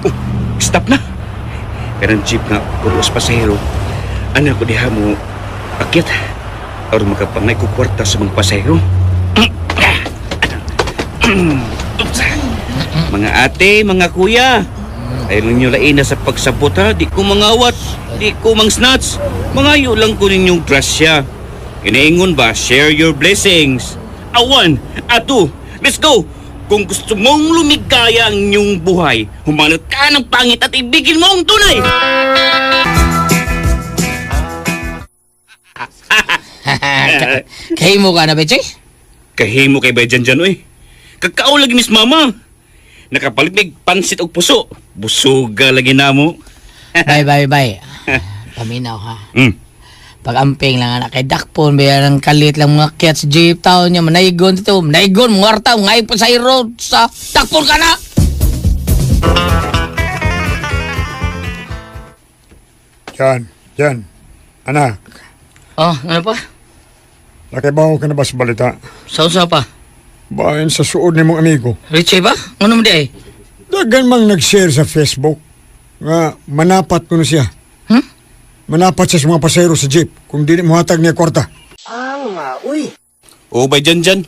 Oh, stop na. Pero ang jeep nga pulos pasahero. Ano ko diha mo akyat aron makapangay ko kwarta sa mga pasahero. Oops. Mga ate, mga kuya, ayaw ninyo lain na sa pagsabot ha. Di ko mangawat, di ko mang snatch. Mangayo lang ko ninyong grasya. Kinaingon ba, share your blessings. A one, a two, let's go! Kung gusto mong lumigaya ang inyong buhay, humanap ka ng pangit at ibigin mo ang tunay! Kahimo ka na, Bechay? Kahimo kay Bayan dyan, oy. Kakao lagi miss mama. Nakapalit mig pansit og puso. Busuga lagi namo. Bye, bye, bye. Paminaw ha. Pag-amping lang anak kay Dakpon, bayan ang kalit lang mga kiat sa jeep taon niya, manaygon dito, manaygon, mga warta, mga pa sa road sa Dakpon ka na! Jan, Jan. Anak, Oh, ano pa? Nakibaw ka na ba sa balita? Sa pa? Bahin sa suod ni mong amigo. Richie ba? Ano mo di ay? Dagan mang nag-share sa Facebook nga manapat ko na siya. Hmm? Manapat siya sa mga pasero sa jeep kung di mo hatag niya kwarta. O bay dyan dyan.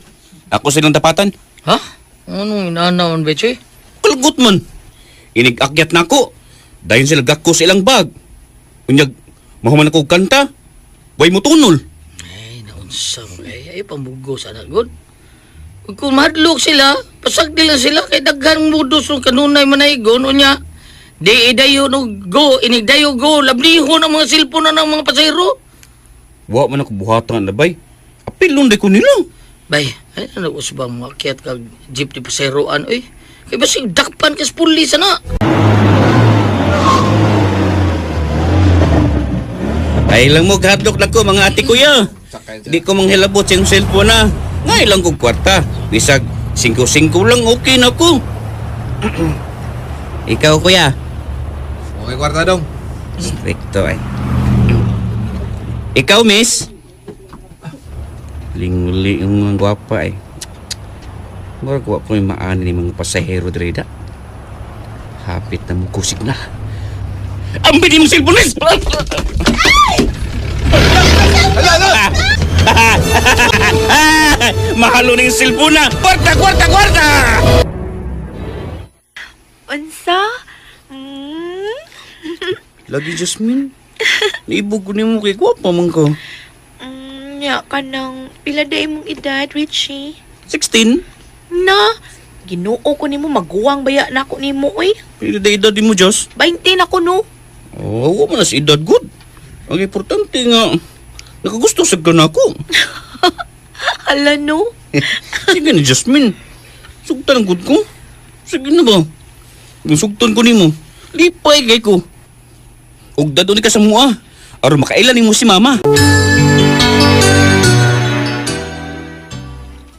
Ako silang tapatan. Ha? Anong inanaon, Richie? Kalgot man. Inig-akyat na ako. Dahil sila gakko sa ilang bag. Unyag, mahuman ako og kanta. Way mo tunol. Ay, naunsa mo ay. Ay, pamugo sa anak, good. Kung madlok sila, pasag nila sila kay daghan mudos ng kanunay manaygon unya. Di idayo no go, inigdayo go, lablihon ang mga cellphone na ng mga pasahero. Wa man ako buhatan na bay. Apilon day ko nila. Bay, ay ano usbang mga akyat kag jeep ni pasaheroan oy. Kay basig dakpan kas pulis ana. Ay lang mo kahadlok na ko mga ate kuya. Di ko manghilabot sa iyong cellphone na. Ngay lang kog kwarta. Bisag 5-5 lang okay na ko. Ikaw kuya. Okay kwarta dong. Stricto ay. Ikaw miss. Linguli ang mga gwapa ay. Murag wa ko yung maani ni mga pasahero diri da. Hapit na mo kusig na. Ang bili mong cellphone miss! Ala ala. Mahalo na yung cellphone na! Kwarta, kwarta, kwarta! Unsa? Mm? Lagi, Jasmine. Naibog ko nimo kay gwapa man ko. Nya ka nang pila day mong edad, Richie? 16? Na, Ginoo ko nimo maguwang baya nako nimo oy. Pila da edad mo, Jos? 20 na ko no. Oh, wa man na sa edad, good. Ang importante nga, nakagusto sa ka na ako. Hala no. Sige na, Jasmine. Sugtan ang good ko. Sige na ba? Yung sugtan ko nimo, lipay kay ko. Ug dadon ka sa mua. Aron makailan nimo si mama.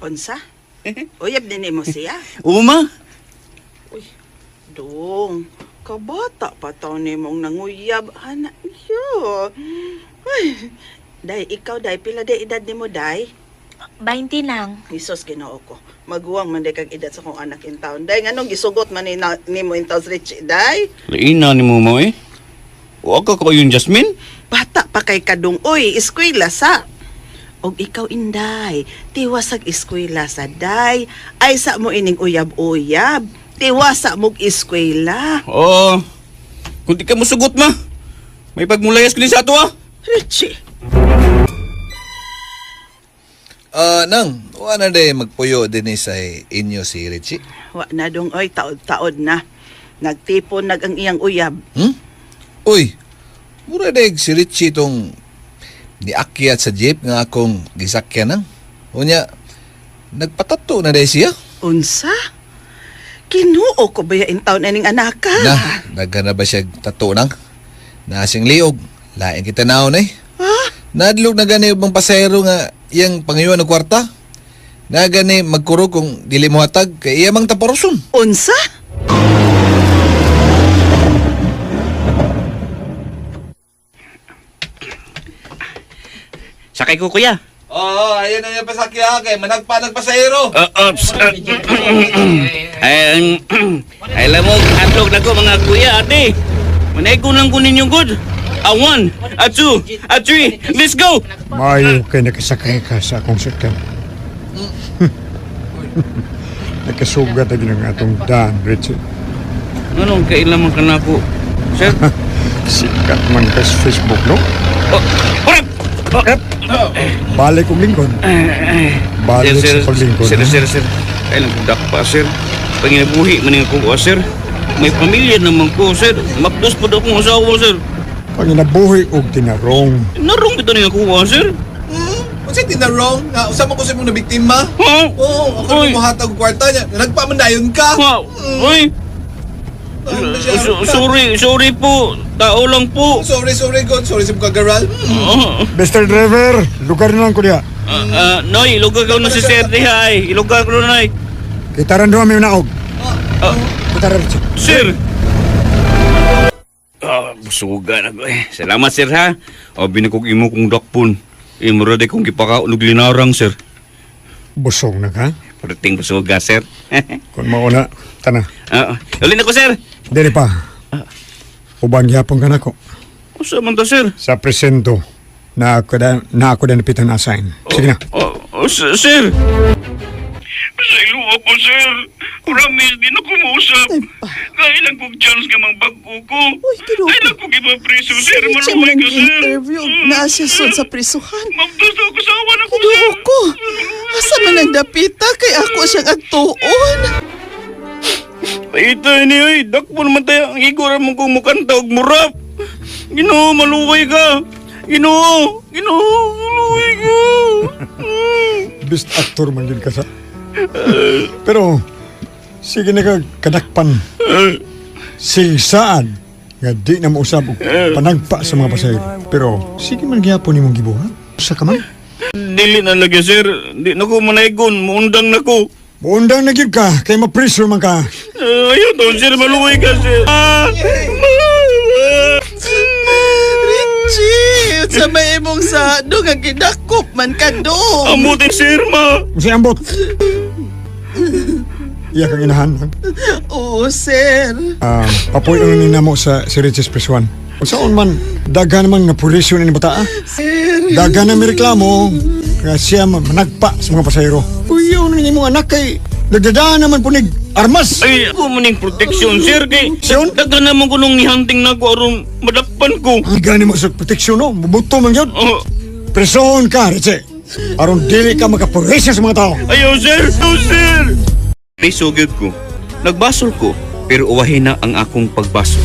Unsa? Uyab din mo siya. Uma, Dong, kabata pa taon nimong nanguyab ana. Yo. Ay, day ikaw day pila day edad nimo day? 20 lang. Isos Ginoo ko. Maguwang man day kag edad sa kong anak in taon. Day nganong gisugot man ni nimo in taon Richie day? Laina ni mo mo eh. Wa ka ko yun, Jasmine. Bata pa kay kadung oy, eskwela sa. Og ikaw inday, tiwasag eskwela sa day. Ay sa mo ining uyab-uyab. Tiwasa mog eskwela. Oo. Kung di ka musugot ma, may pagmulayas ko din sa ato ah. Richie. Ah, nang, wa na day magpuyo din sa inyo si Richie. Wa na dong oy, taod-taod na. Nagtipon nag ang iyang uyab. Hmm? Uy, mura day si Richie tong niakyat sa jeep nga akong gisakyan nang. Unya, nagpatato na day siya. Unsa? Kinuo ko ba in taon aning anaka? Na, nagana ba siya tato nang? Nasing liog. Lain kita naon eh. Ha? Nadlog na gani ubang pasahero nga iyang pangayuan og kwarta. Na gani magkuro kung dili mo hatag kay iya mang taparoson. Unsa? Sakay ko kuya. Oo, oh, ayun na yung pasakya kay managpa nagpasahero. Oops. Ay, ay, alam mo, adlok na ko mga kuya, ate. Manay ko lang kunin yung good. A one, a two, a three, let's go! Maayo kay nakasakay ka sa akong sakyan. Nakasugat na ginang atong daan, Richie. Anong kailan man ka na ako? Sir? Sikat man ka sa Facebook, no? Oh, orap! Oh, Balik kong lingkod. Balik sir, sa paglingkod. Sir, ha? sir, sir. Kailan ko dakpa, sir. Panginabuhi man nga ko, ah, sir. May pamilya naman ko, sir. Mapdos po daw akong asawa, sir. Panginabuhi og tinarong. Narong bitaw niya ako, ah, sir. Hmm? Unsa tinarong nga usa man ko sa imong nabiktima? Ha? Oo, ako Uy. mo hatag og kwarta niya. Nagpa man dayon ka. Ha? Uy! Sorry, sorry po. Tao lang po. Sorry, sorry God. Sorry sa mong kagaral. Ah, Mr. Driver, lugar na lang ko diha. ah, Noy, ilugar ko na si Sir diha ay. Ilugar ko na, Noy. Kitaran doon may naog. Ah, Kitaran, Richie. sir! Ah, busuga na ko eh. Salamat, sir, ha. Abi na kog imo kong dakpon. Mura di kong gipakaon og linarang, sir. Busog na ka? Perting busoga, sir. Kung mauna, tana. Ah, uli na ko, sir. Dili pa. Uban gyapon ka nako. Usa man ta, sir? Sa presento na ako da napitan assign. Sige na. Oh, oh, sir. Sa ilo ako, sir. Promise, di na ko mausap. Kaya lang kong chance nga mangbag-o ko. Uy, Ginoo. Ay lang kong ipapreso, sir. Siya Maluway man ka, sir. interview na siya sud sa prisuhan. Mabdos ako sa awan ako, Ginoo sir. ko. Asa man ang dapita kay ako siyang atuon. Paita ni oy, dakpo naman tayo ang igor mo kung mukanta og murap. Ginoo, maluway ka. Ginoo, Ginoo, maluway ka. Best actor man yun ka sa. Pero, sige na ka kadakpan. Sigsaan nga di na mausab og panagpa sa mga pasahero. Pero, sige man gyapon nimong gibuhat. Sa ka man. Dili na lagi, sir. Di na ko manaygon, muundang na ko. Muundang na gyud ka kay ma-pressure man ka. Ayaw to, sir, maluway ka, sir. Ah! Richie, sa may imong sado nga gidakop man ka do. Amutin, sir, ma. Unsay ambot? Iya kang inahan. Ha? Oo, sir. Ah, papuyo ni namo sa si Richie Press One. Kung saan man, daghan naman nga pulisyon ni bata. Ah. Sir. Daghan na may reklamo nga siya managpa sa mga pasahero. Puyo na imong anak kay nagdadaan naman po nig armas. Ay, ako maning protection, sir, kay Siyon? daghan naman ko nung nihunting na ko aron madakpan ko. Ang gani mo sa proteksyon no, mabuto man yun. Oh, Presohon ka, Richie. Aron dili ka makapurisya sa mga tao. ayaw, sir! Ayaw, sir! Preso gyud ko. Nagbasol ko, pero uwahin na ang akong pagbasol.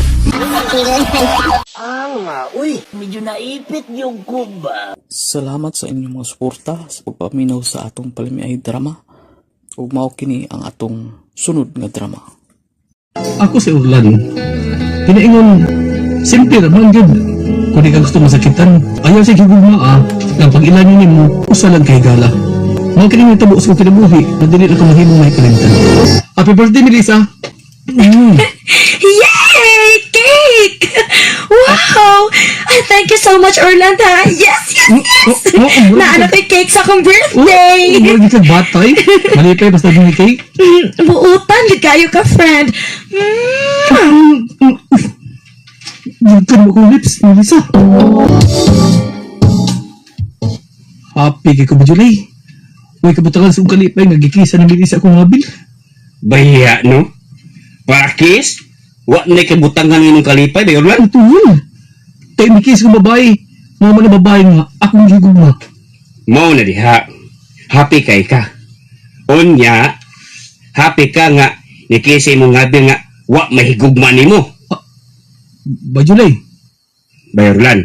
Salamat sa inyong mga suporta sa pagpaminaw sa atong palimiay drama. Ug mao kini ang atong sunod nga drama. Ako si Orlan. Ginaingon, simple naman yun. Kung di ka gusto masakitan, ayaw sa higugma ah, nga pag ilan yun mo, usa lang kay gala. Mga kini nga tabo sa kong kinabuhi, na dili na ka mahimong may kalimtan. Happy birthday, Melissa! Yay! Cake! Wow! Ay, thank you so much, Orlando. ha? Yes! Oh, oh, oh, Naano ko yung cake sa akong birthday! Mura gid ka batay. Malipay basta din cake. Buutan, gid kayo ka, friend. Gigtan mo kong lips, Melissa. Happy kay ko ba, July? Uy, kabutangan sa kong kalipay, nga gikisa ni Melissa akong habil. Bahiya, no? Parakis? Wa na kabutangan ng kalipay, bayo lang. Ito yun. Tayo mikis kong babae. Mga mga babae nga, akong gigugma. Mao na diha. Happy kay ka. Unya, happy ka nga nikisi mo ngabi nga wa mahigugma nimo. Bajulay, Bayarlan.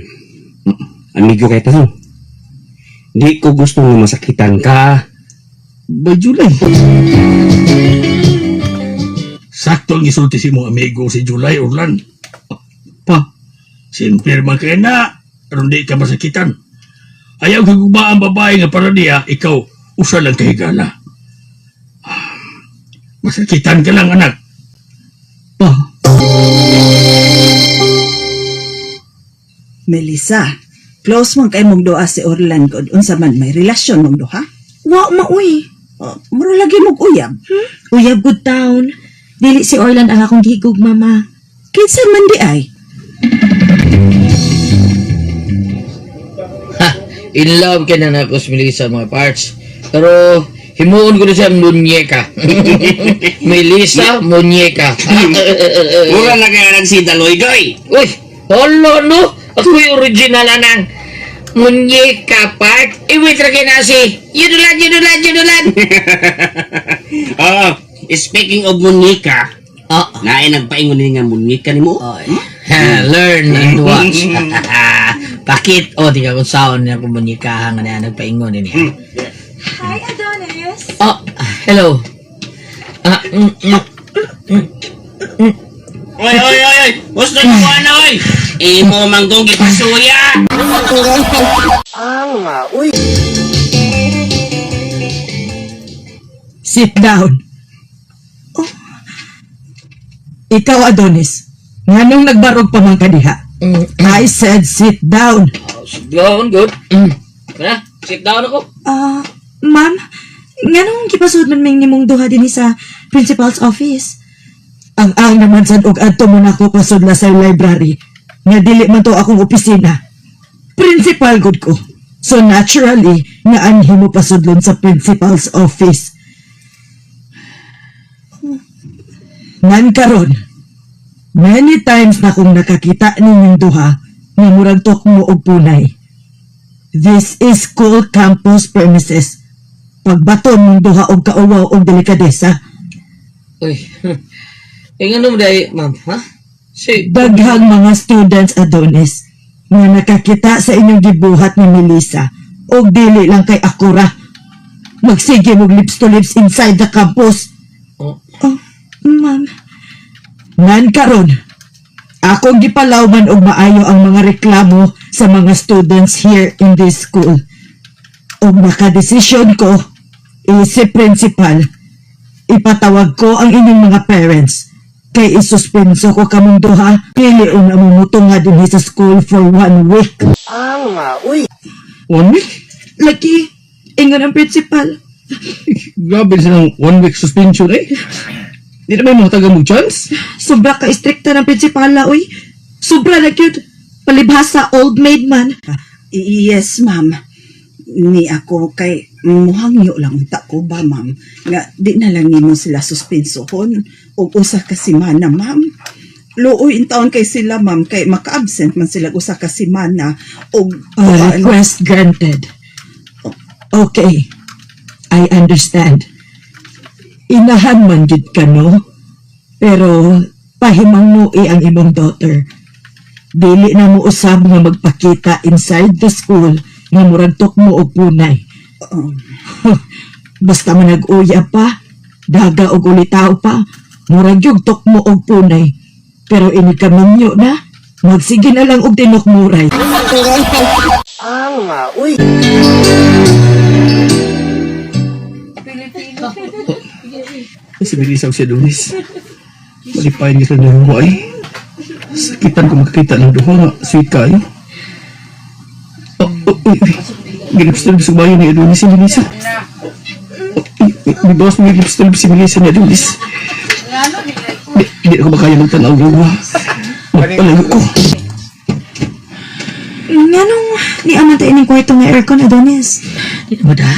Amigo kay tayo. Di ko gusto nga masakitan ka. Bajulay. Sakto ang gisulti si mo amigo si Julay Orlan. Pa, simple man kay na, aron di ka masakitan. Ayaw kagugma ang babae nga para niya, ikaw, usa lang kahigala. Masakitan ka lang, anak. Pa, Melissa, close man kay mong duha si Orlan gud unsa man may relasyon mong duha? Wa maoy. Oh, mura lagi mong uyab. Uyab good town. Dili si Orlan ang akong gigug, mama. Kinsa man di ay? Ha, in love ka na nako si Melissa mga parts. Pero himuon ko na siya munyeka. Melissa munyeka. Mura na kaya nagsidaloy-doy. Uy, holo no. Ako yung original anang munyeka part. Iwit ra kay na si Yudulan, yudulan, yudulan. Oh, speaking of munyika, Ah, naay nagpaingon ni nga munyika nimo. Oy. Ha, learn and watch. Pakit o di ka kung saan niya kung munyekahan nga niya nagpaingon niya. Hi, Adonis. Oh, hello. Ah, Oy, oy, oy, oy! Gusto mo na, oy! Imo manggong gipasuya! Sit down. Oh. Ikaw Adonis, nganong nagbarog pa man ka diha? I said sit down. Go on, good. Tara, sit down ako. Ah, ma'am, nganong gipasud man ming nimong duha dinhi sa principal's office? Ang naman sad og adto mo nako pasudla sa library nga dili man to akong opisina. Principal gud ko. So naturally, nga anhi mo pasudlon sa principal's office. Nan karon, many times na kong nakakita ninyong duha nga murag mo og punay. This is school campus premises. Pagbaton mong duha og kauwaw og delikadesa. Uy. Eh, ngano mo dahil, ma'am, ha? Si... Daghang mga students, Adonis, nga nakakita sa inyong gibuhat ni Melissa og dili lang kay akura. Magsige mog lips to lips inside the campus. Oh. Oh, ma'am. Nan karon, akong gipalawman og maayo ang mga reklamo sa mga students here in this school. Og nakadesisyon ko, isip principal, ipatawag ko ang inyong mga parents kay isuspenso ko kamong duha, pili una mo mutunga dinhi sa school for one week. One week? Lagi, ingon ang principal. Grabe silang one week suspension eh. Di na may mga taga mo chance. Sobra ka istrikta ng principala, uy. Sobra na cute. Palibhasa, old maid man. Yes, ma'am. Ni ako kay muhangyo lang unta ko ba, ma'am? Nga di na lang nimo sila suspensohon og usa ka semana, ma'am. Luoy in taon kay sila, ma'am, kay maka-absent man sila usa ka semana og Request granted. Okay. I understand. Inahan man gid ka, no? Pero pahimangui ang imong daughter. Dili na mo usab nga magpakita inside the school nga murag mo og punay. Basta man nag-uya pa, daga og ulitaw pa, murag yung mo og punay. Pero ini kaminyo na, magsige na lang og tinukmuray. Ay, si Melissa o si Adonis. Malipayan niya sila ng duha eh. Sakitan ko makakita ng duha nga. Sweet kayo. Oh, oh, uy, uy. Gilips to lips bayo ni Adonis si Melissa. Oh, uy, uy, may bawas mo gilips to lips si Melissa ni Adonis. Di, di ako makaya magtanaw ng duha. Magpalayo ko. Nganong ni aman tayo ining kwarto nga aircon, Adonis? Di na ba da?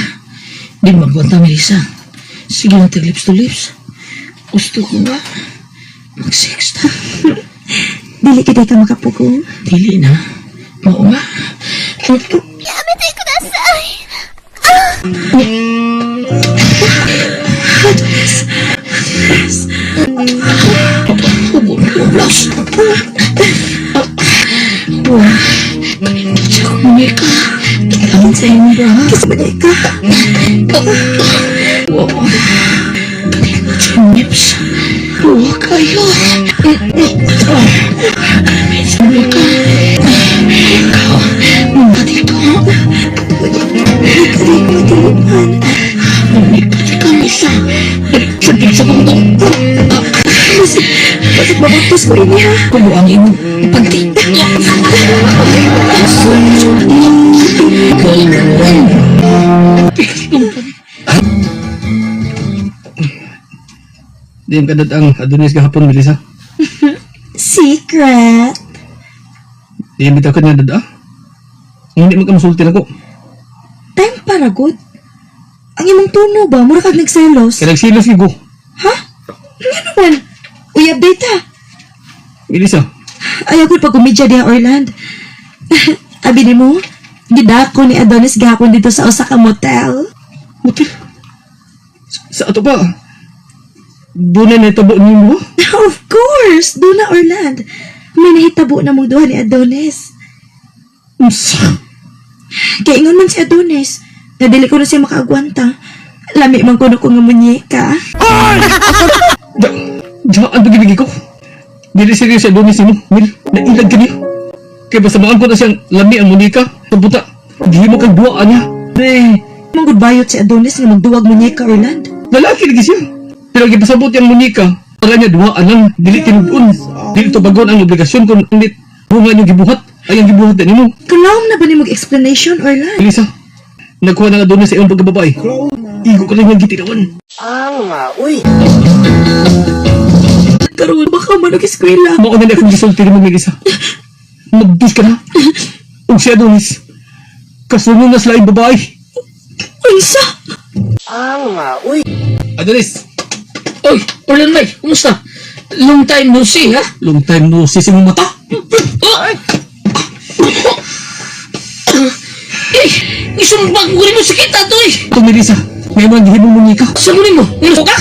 Di na magwanta, Melissa. Sige lang tag lips to lips. Gusto ko ba? Mag-sex ta. Dili kita ka makapugong. Dili na. Mao nga. Hugo, blouse. Sa muñeca. Ang sa imo ba? Kiss mo niya ka. Wow. Lips. Wow, kayo. Sa muñeca. Ikaw, mga dito. Dili ko dili man. Muñeca di kami sa. Sabik sa bundok. Basig, basig mabuntos ko ini ha. Kumo ang imong panty. Di ang kadad ang Adonis gahapon, Melissa. Secret. Di ang bitaw ka niya dada. Hindi mo ka masulti na ko. Time para good. Ang imong tono ba? Mura kag nagselos. Kaya nagsilos ko. Ha? Nga naman? Uy, update ha. Melissa, Ayaw ko pag kumidya diha, Orland. Abi ni mo, gidako ni Adonis gahapon dito sa usa ka motel. motel. Sa ato pa. Doon na natabo nimo. Of course! Doon na, Orland. May nahitabo na mong duha ni Adonis. Unsa? Kaya ingon man si Adonis, na dili ko na siya makaagwanta. Lami man kuno ko nga munyeka. Da, da, ang pagibigi ko. Dili seryoso si Adonis nimo. Mil, nailag ka niya. Kaya basta maangko na siyang lami ang munika. Sa gihimo kang duwa niya. Eh, Manggod bayot si Adonis nga magduwag munyeka, Orland. lalaki lagi siya. Pero gipasabot yung munika. Para niya duwa lang, dili tinuod. Dili tubagon ang obligasyon kung ulit bunga niyo gibuhat. Ay ang gibuhat na nimo. Kalaom na ba ni mag-explanation, Orland? Elisa, Nagkuha na nga doon sa iyong pagkababae. Igo ka lang yung gitinawan. Karon baka man eskwela. Mao na na akong gisulti ni Melissa. Magdus ka na. Ug si Adonis. Kasunod na sila yung babae. Unsa? Adonis, Oy, Orlan bay, kumusta? Long time no see, ha? long time no see sa imong mata. Oh! Eh, isumbag ko rin mo sa kita to eh. Ito Melissa, may mga gihimong munyika. Sa mo mo, ngano ka?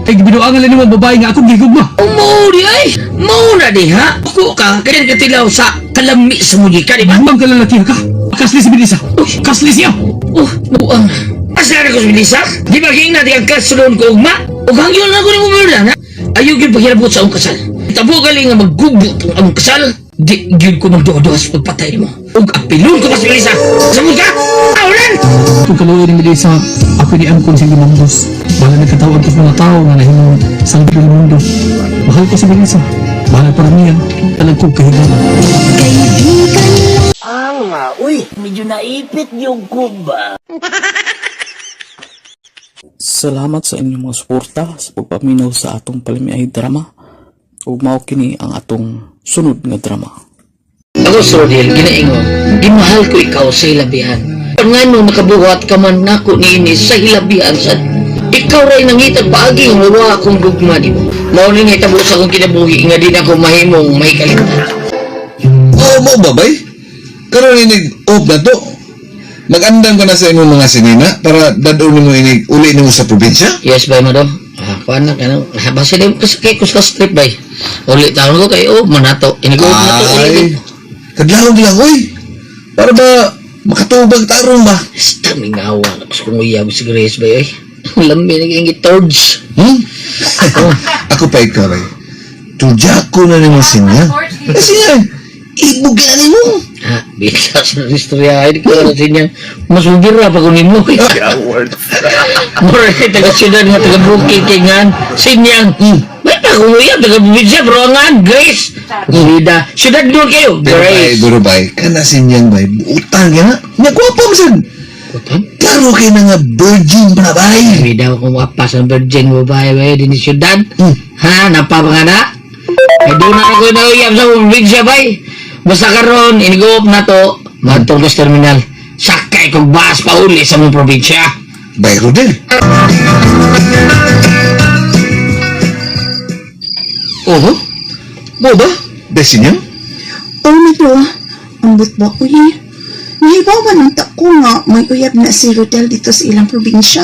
Ay gibinuangan lang nimo ang babae nga akong gihigugma. Mo di ay, mo na di ha? Ako ka, kaya katilaw sa kalami sa munyika, di ba? Mang kalalaki ka. Kasli si Melissa. Kasli siya. Oh, nabuang. Asa na ko sa Melissa? Di ba ging natin ang kasulon ko ugma? O hangyon na ko ni mo Merla, ha? Ayaw gyud paghilabot sa akong kasal. Tabo galing nga maggubot ang among kasal. Di gyud ko magduha-duha sa pagpatay nimo. Ug apilon ko pa sa Melissa. Samod ka? Aulan! Kung kaluoy ni Melissa, ako ni angkon sa limang Diyos. Bahala nagkatawag ko sa mga tao nga nahimong sanggol ng mundo. Mahal ko si Melissa. Mahal para niya. Talag ko kahigala. Salamat sa inyong mga suporta sa pagpaminaw sa atong palimiay drama. Ug mao kini ang atong sunod nga drama. Ako, Sir Rodel, ginaingon, gimahal ko ikaw sa hilabihan. Ngano nakabuhat ka man nako niini sa hilabihan sa ikaw ray nangitag paagi nga wa akong gugma nimo. Mao ni nahitabo sa akong kinabuhi nga di na ko mahimong may kalimtan. Oo mo ba bay? Karon inig off na to. Mag-andam ka na sa imong mga sinina para dadon nimo inig uli nimo sa probinsya. Yes, bay madam. Ah, kuan na kanang basta di kasi kay kus strip bay. Uli taon ko kay oh manato. Inig-off na to uli. Ay, kadlawon lang oy. Para ba makatubag tarong ba? Basta mingawa na kus kong uyab si Grace bay ay. Lami na kayong gitords. Hmm? Ako pa ikaw ay. Tudya ko na nimo sinya. Kasi nga, ibog na nimo. Ha, bisa sa istorya ay di ko alam sa inyo. Mas mabira pa kung nimo. Mura kay taga siyudad nga taga Bukid kay ngan sinyang. May pa kung uyab taga probinsya pero ngan Grace. Sida, siyudad doon kayo. Pero bay, Grace. pero bay, kana sinyang bay, buutang ka na. Nya gwapo man sad. Kutan? Klaro kay na nga virgin pa na bay. May daw kung mapas ang virgin babae ba din ni siyudad. Ha, napapanga na. Ay doon na ako na uyab sa probinsya bay. Basta karon iniguop na to, matong sa terminal. Sakay kog bus pa uli sa mong probinsya. Bay Rodel. Oho. Mo ba? Besi niya? Oh, Milo, ambot ba uy? Nahibaw ba nang ko nga may uyab na si Rodel dito sa ilang probinsya?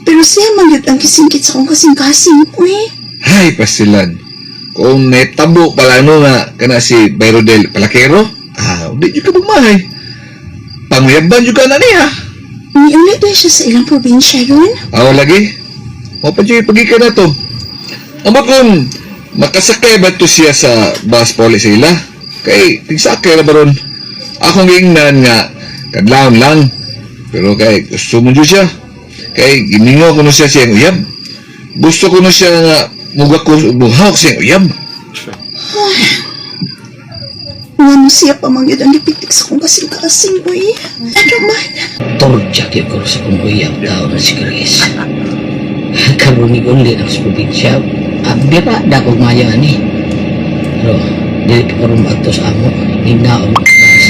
Pero siya man yun ang kisingkit sa akong kasing-kasing, uy. Hay, pasilan. Kung netabo pala no nga kana si Bay Rodel palakero, ah, di jud ka magmahay. Panguyaban jud ka na niya. Niulit na siya sa ilang probinsya ron. Aw lagi. Mo pa jud pagikan na to. Amo kung makasakay ba to siya sa bus poli sila? Kay tigsakay ra baron. Akong giingnan nga kadlawon lang. Pero kay gusto mo jud siya. Kay gimingaw ko no siya siyang uyab. Gusto ko no siya nga muga ko muhawak siyang uyab. Ngano siya pa man yun ang gipitik sa akong kasing-kasing, uy. Ano man? Torja kayo ko sa kong uyab tao na si Grace. Karon ni uli na sa probinsya. Abira na ko maya ani. Pero dili pa karon ato sa amo. Ninaon ko mas.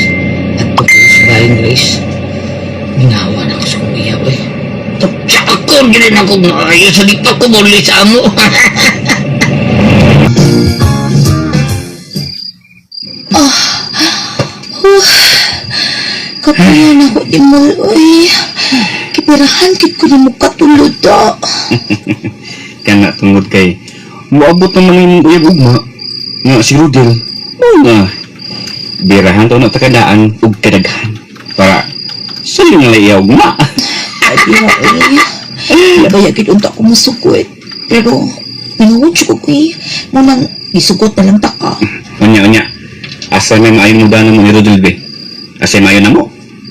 Ato ko sa bayan Grace. Minawa na ko sa kong uyab eh. Torja ako gini na ko maayo sa di pa ko muli sa amo. Kapuyan ako imol, uy. Kipirahan kit ko ni mo katulod, ah. Kana tungod kay moabot naman imong uyab ugma nga si Rodel. Mao nga birahan to na takadaan ug kadaghan para sa nga iya ugma. Abi na, uy. Kaya gid unta ko musukot. Pero, minungod siya ko, uy. Munang, gisugot na lang ta ka. Unya unya. Asa may maayo mo ba mo ni Rodel be? Asa may maayo na mo?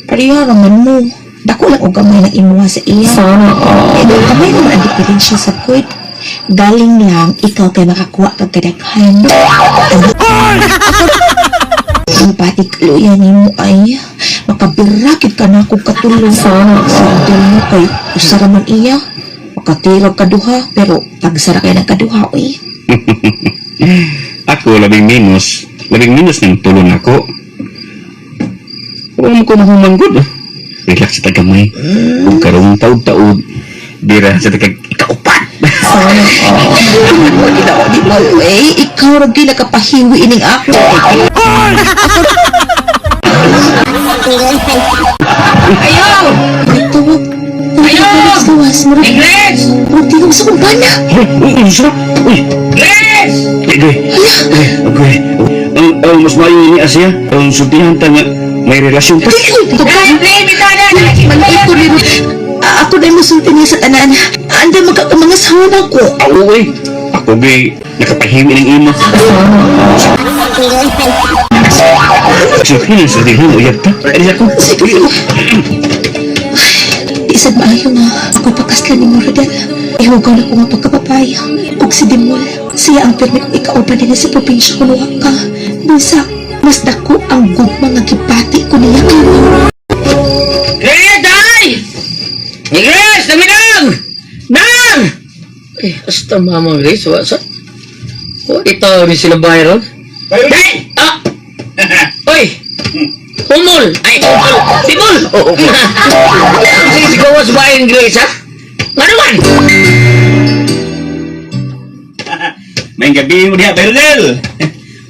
Pareha raman mo. Dako lang og gamay ng imuha sa iya. Sana Kay daw gamay naman ang diferensya sa good. Galing lang ikaw kay makakuha kag kadaghan. Mapati kaluya nimo ay makabirakit ka na akong katulong. Sana sandal mo kay usa ra man iya. Makatirag ka duha pero tagsara kay ng kaduha oy. Ako, labing minus ng tulong ako. Huwag mo ko mahuman gud. Relax sa tagamay. Kung karong taod-taod, dira sa tagag ikaupat. Sana oh. Ginoo di mo eh. Ikaw ra gyud nakapahiwi ining ako. Ayaw! Ay, tawag. Ayaw! Gawas mo rin. Ingles! Murag tingog sa kong bana. Uy, uy, sarap! Uy! Ingles! Uy, uy, okay. Ang mas maayo ni Asia, ang sultihan ta nga may relasyon ta. Manay ko rin. Ako na yung musulti niya sa tanan. Anda magkakamang asawa na ako. Ako eh. Ako gay nakapahiwi ng imo. Sultihan, sultihan, uyab ta. Alis ako. Sige. Di sad maayo nga ako pakaslan ni Rodel. Ihugaw na ko nga pagkapapaya. Ug si Dimol, siya ang pirmi kong ikauban din sa probinsya ko wa ka. Busa, mas dako ang gugma nga gibati ko niya kamo. Grace, ay! Grace, nang! Nang! Eh, hasta mama Grace, wa sa? Wa ito ni sila Byron. Hey! Ah! Oy! Humol! Ay, humol! Simol! Sige, sigawas ba yung Grace, ha? Nga naman? May gabi mo diha, Bernel.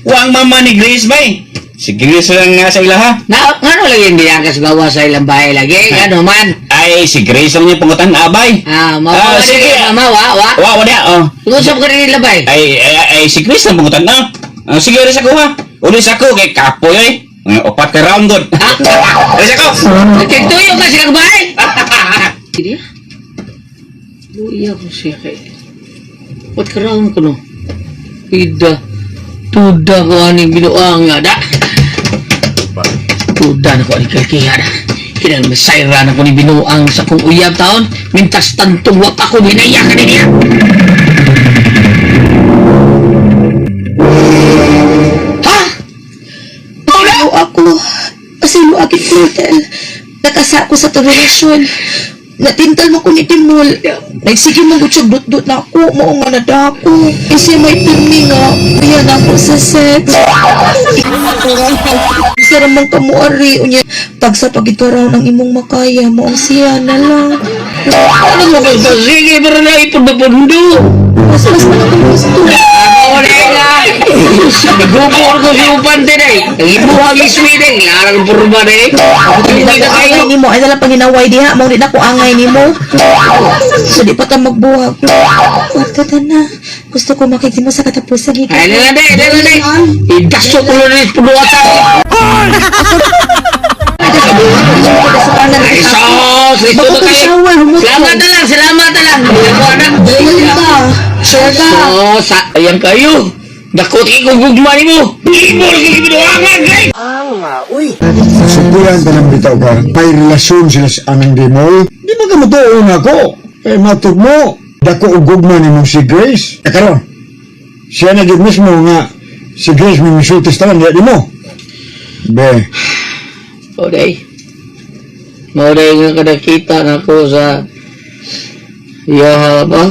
Wa ang mama ni Grace bay. Si Grace lang nga sa ilaha. Na, nga no lagi hindi ka gawa sa ilang bahay lagi? Nga naman? Ay, si Grace lang niya pangutan abay. Ah, Ah, mawa sige. mama, wa, wa. Wa, wa diha, oh. Usap ka rin nila bay. Ay, ay, ay, si Grace lang pangutan na. Ah, sige, ulis ako ha. Ulis ako kay kapoy ay. Upat ka round god. Ah! Ulis ako. Nagtuyo ka silang bahay! Sige. Luya ko siya kay. What karaon ko no? Ida. Tuda ko aning binuang nga da. Tuda na ko aning kalkiha da. Kinang masayra na ko ni binuang sa kong uyab taon. Mintas tantong wap ako binaya ka niya. Ha? Ano ako? Pasilo agit ko, Rodel. Nakasa ko sa tong relasyon. Natintal mo ko ni Timol. Nagsige mo gud siya dut-dut na ako. Mao nga nadako. Kasi may pirmi nga. Kuya na ako sa sex. Isa ramang kamuari. Unya, tagsa pagituraw ng imong makaya. Mo ang siya na lang. Ano mo kayo? Sige, pero na ipundo-pundo. Mas mas man akong gusto. Ako na nga. Nagubor ko si Upan din eh. Ang ibuhang iswi din. Larang purma din eh. Hindi Hindi na na ko angay kayo. nimo. Ay nalang panginaway diha. Mao di na ko angay nimo. So di pa ta magbuhag. Kwarta ta na. Gusto ko makita mo sa katapusan. Ay, na na, na na na. Idaso ko lang yung punuatan. Ay, sos! Ito Baka na kung kayo. shower, humot Salamat na lang, salamat na lang. Ako, anak. Ayun ba? Sure ka? So, sa, ayan kayo. Dakot ko gugma nimo. Imo lagi binuangan, guys. Subulan ta ng bitaw ka, may relasyon sila sa anang Dimol. Di ba ka matuon ako? Eh, matug mo, dako og gugma ni mong si Grace. Eh, karon, siya na gyud mismo nga si Grace may misultis tanan diya di mo. Be, Oday. Mauday nga kadakita na ko sa Yaha ba?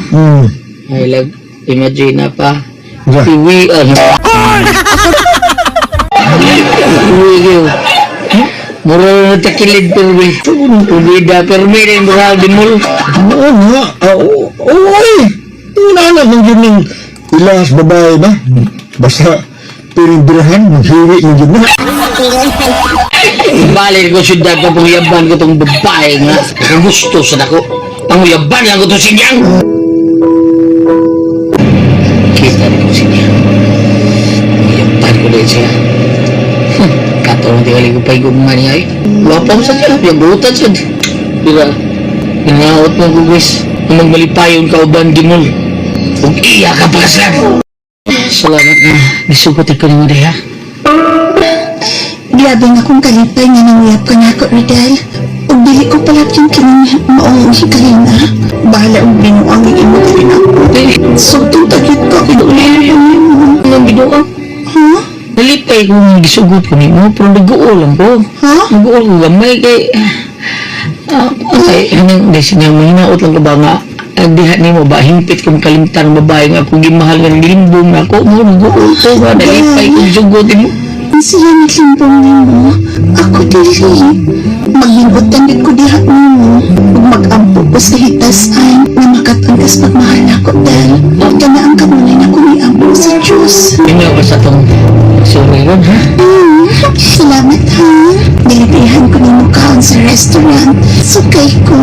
Ay lag imagine na pa. Ja. Iwian. Iwi yun. Mura na takilid permi. Ubida permi na yung mura di mul. Oo nga, oo, oo, ay. Una na kung yun ng ilas babae ba? Basta pirimbirahan, maghiwi ng yun na. Bali ko syudad pa panguyaban ko tong babae nga. Gusto sa dako. Panguyaban lang ko tong sinyang. Kita rin ko sinyang. Panguyaban ko din siya. Katong tingali ko pa igugma niya eh. Wala pa mo sa siya. Piyabutan siya. Diba? Ginaot mo ko guys. Kung magmalipayon ka uban gimol. Ug iya ka pakaslan. Salamat nga. Nisugot ko ni mo diha. Grabe nga kung kalipay nga nanguyab ka nako, Rodel. Ug dili ko palat yung kining maong hikalina. Bahala og binuang ang imo diri nako. Sugtong tagit ka Ang binuang. Ha? Nalipay kung gisugot ko nimo, pero naguol lang ko. Ha? Naguol ko gamay kay kay anong desi nga mahinaot lang ko ba nga ang diha nimo ba hingpit kong kalimtan ang babae nga akong gimahal nga naglimbong na ako mo naguol ko nga nalipay kong gisugot nimo. Siya naglimbong nimo. Ako dili. Maghingutan din ko diha nimo. Ug mag-ampo ko sa hitasan nga makatun kas pagmahal nako, Del. Kana ang kamunay na kong iampo sa Diyos. Inyo ka sa tong sorry ron ha. Salamat ha. Nilibrihan ko nimo kaon sa restaurant. Sukay ko.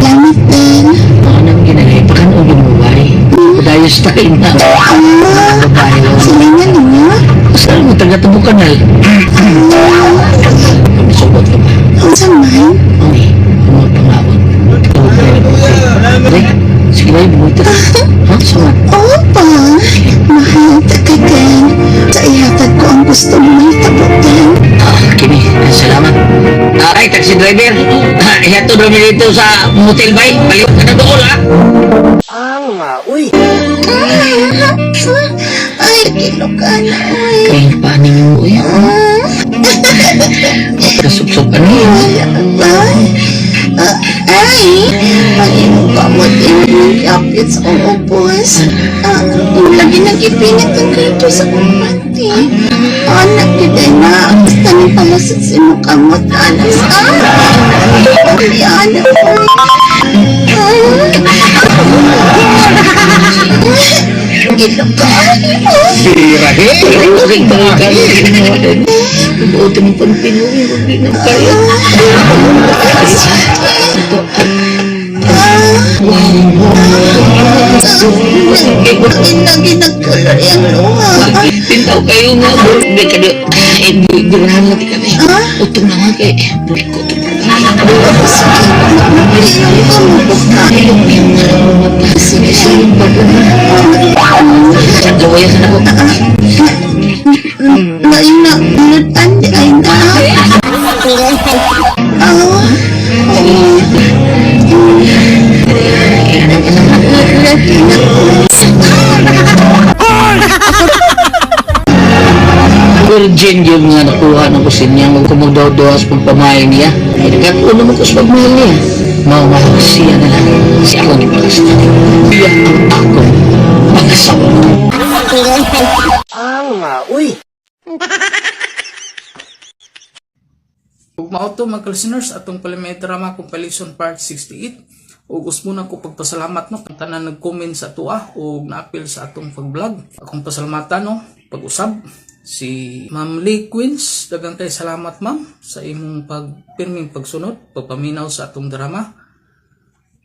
Salamat, Del. Anang ginagay pakan og mo bay. Dayo style na. Babae lang. Sila nga niya. Saan mo taga tubo kanal? Sugot ka ba? Unsa man? Okay, mga pangawon. Okay, sige na, bumuta. Ha? Sama. Opa! Mahal ta ka, Del. Sa ihatag ko ang gusto mo mahitabo, Del. Ah, kini, salamat. Ay, taxi driver. Ihatod rami dito sa motel bay. Baliw ka na doon, ha? Ay, Ilocano, oy. Kaya paano mo, uy? Kasupsup, ano yun? Ay, ay, ang imong kamot imong kapit sa akong ubos. Ah, lagi nagipinit ang krito sa akong panty. Anak, yun ay na. Basta ni palasot sa imong kamot, anak. Ah, ay, anak, oy. Ilocano. Buotin mo pantin mo, hindi na kaya. Lagi nagkulor yung luha. Tintaw kayo nga, hindi ka di, hindi, girahan natin kami. Utong na nga kay, ko ito Gawayan na ako. Ngayon na, lutan di ay na. Ah, ready na ko. Virgin yung nga nakuha ng kusinya, huwag ko magdaw-dawa sa pagpamahal niya. Ay, nagkatuon naman ko sa pagmahal niya. Mamahal siya na lang. Si ako ni Pakasal. Siya ang akong pag-asawa. Ug mao to mga listeners atong Palimay Drama Compilation Part 68. Ug usmo na ko pagpasalamat no kang tanan nag-comment sa atoa ug naapil sa atong pag-vlog. Akong pasalamatan no pag-usab si Ma'am Lee Queens, daghang kay salamat ma'am sa imong pagpirming pagsunod, pagpaminaw sa atong drama.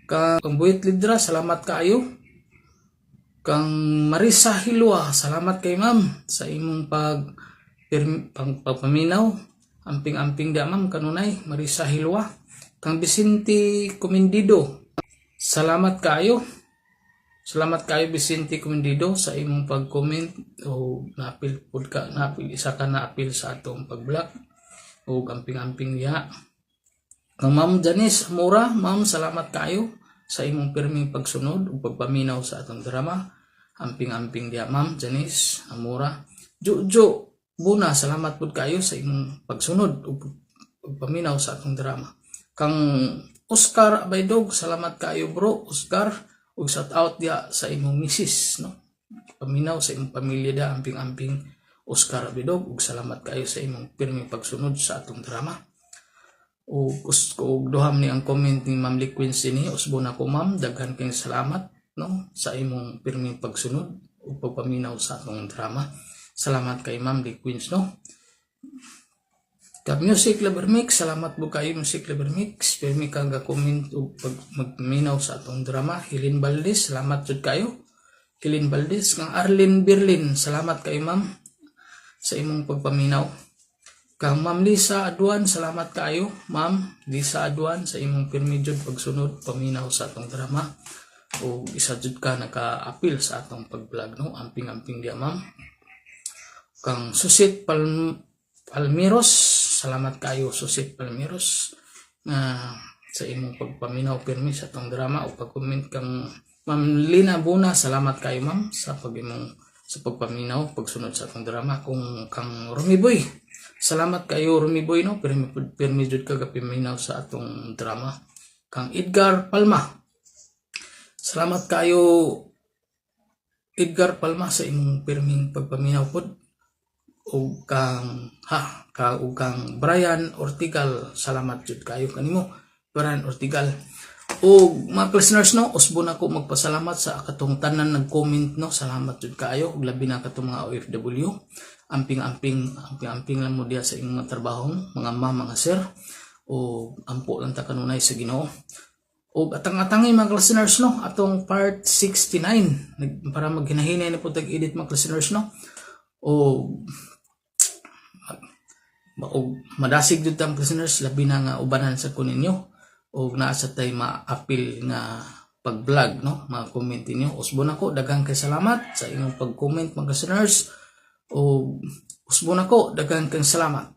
Kang Buhit Lidra, salamat kaayo. Kang Marisa Hilwa, salamat kay ma'am sa imong pagpaminaw. Amping-amping da ma'am kanunay, Marisa Hilwa. Kang Vicente Comendido, salamat kaayo. Salamat kaayo Vicente Comendido sa imong pag-comment o naapil pud ka, naapil isa ka naapil sa atong pag-vlog o amping-amping diha. Kang Ma'am Janice Mura, ma'am salamat kaayo sa imong pirming pagsunod ug pagpaminaw sa atong drama. Amping-amping diha Ma'am Janice Amora. Jojo Buna, salamat pud kaayo sa imong pagsunod ug pagpaminaw sa atong drama. Kang Oscar Abaydog, salamat kaayo bro Oscar ug shout out diha sa imong misis no. Paminaw sa imong pamilya diha amping-amping Oscar Abaydog ug salamat kaayo sa imong pirming pagsunod sa atong drama. Ug ug duham ni ang comment ni Ma'am Lee Quincy ni usbo na ko ma'am, daghan kayong salamat no sa imong pirming pagsunod ug pagpaminaw sa atong drama. Salamat kay Ma'am Lee Queens no. Ka Music Lover Mix, salamat po kayo Music Lover Mix. Pirmi kang ga-comment ug pag magpaminaw sa atong drama. Helen Valdez, salamat jud kayo. Helen Valdez, kang Arlene Berlin, salamat kayo ma'am sa imong pagpaminaw. Kang Ma'am Lisa Aduan, salamat kaayo. Ma'am Lisa Aduan sa imong pirmi jud pagsunod paminaw sa atong drama. O isa jud ka naka-apil sa atong pag-vlog no. Amping-amping diya ma'am. Kang Susit Palmiros, salamat kaayo Susit Palmiros nga sa imong pagpaminaw pirmi sa atong drama o pag-comment. Kang Ma'am Lina Buna, salamat kayo ma'am sa pag imong Sa pagpaminaw, pagsunod sa atong drama kung kang Rumi Boy. Salamat kayo, Rumi Boy, no. Pirmi pirmi jud ka gapaminaw sa atong drama. Kang Edgar Palma. Salamat kayo, Edgar Palma, sa imong pirming pagpaminaw pod. Ug kang ha ka ug kang Brian Ortigal, salamat jud kayo kanimo, Brian Ortigal. Ug mga listeners, no, usbo na ko magpasalamat sa katong tanan nag-comment, no. Salamat jud kaayo ug labi na katong mga OFW. Amping-amping, amping-amping lang mo diha sa inyong mga trabaho, mga ma'am, mga sir. O ampo lang ta kanunay sa Ginoo. Ug atang-atangi, mga listeners, no, atong part 69 para maghinahinay na po tag edit, mga listeners, no. O og madasig jud ta, mga listeners, labi na nga ubanan sa ko ninyo og naa sa tay maapil nga pag-vlog, no, mga comment ninyo. Usbo nako, daghang kay salamat sa inyong pag-comment, mga listeners. O usbo nako, daghang kay salamat.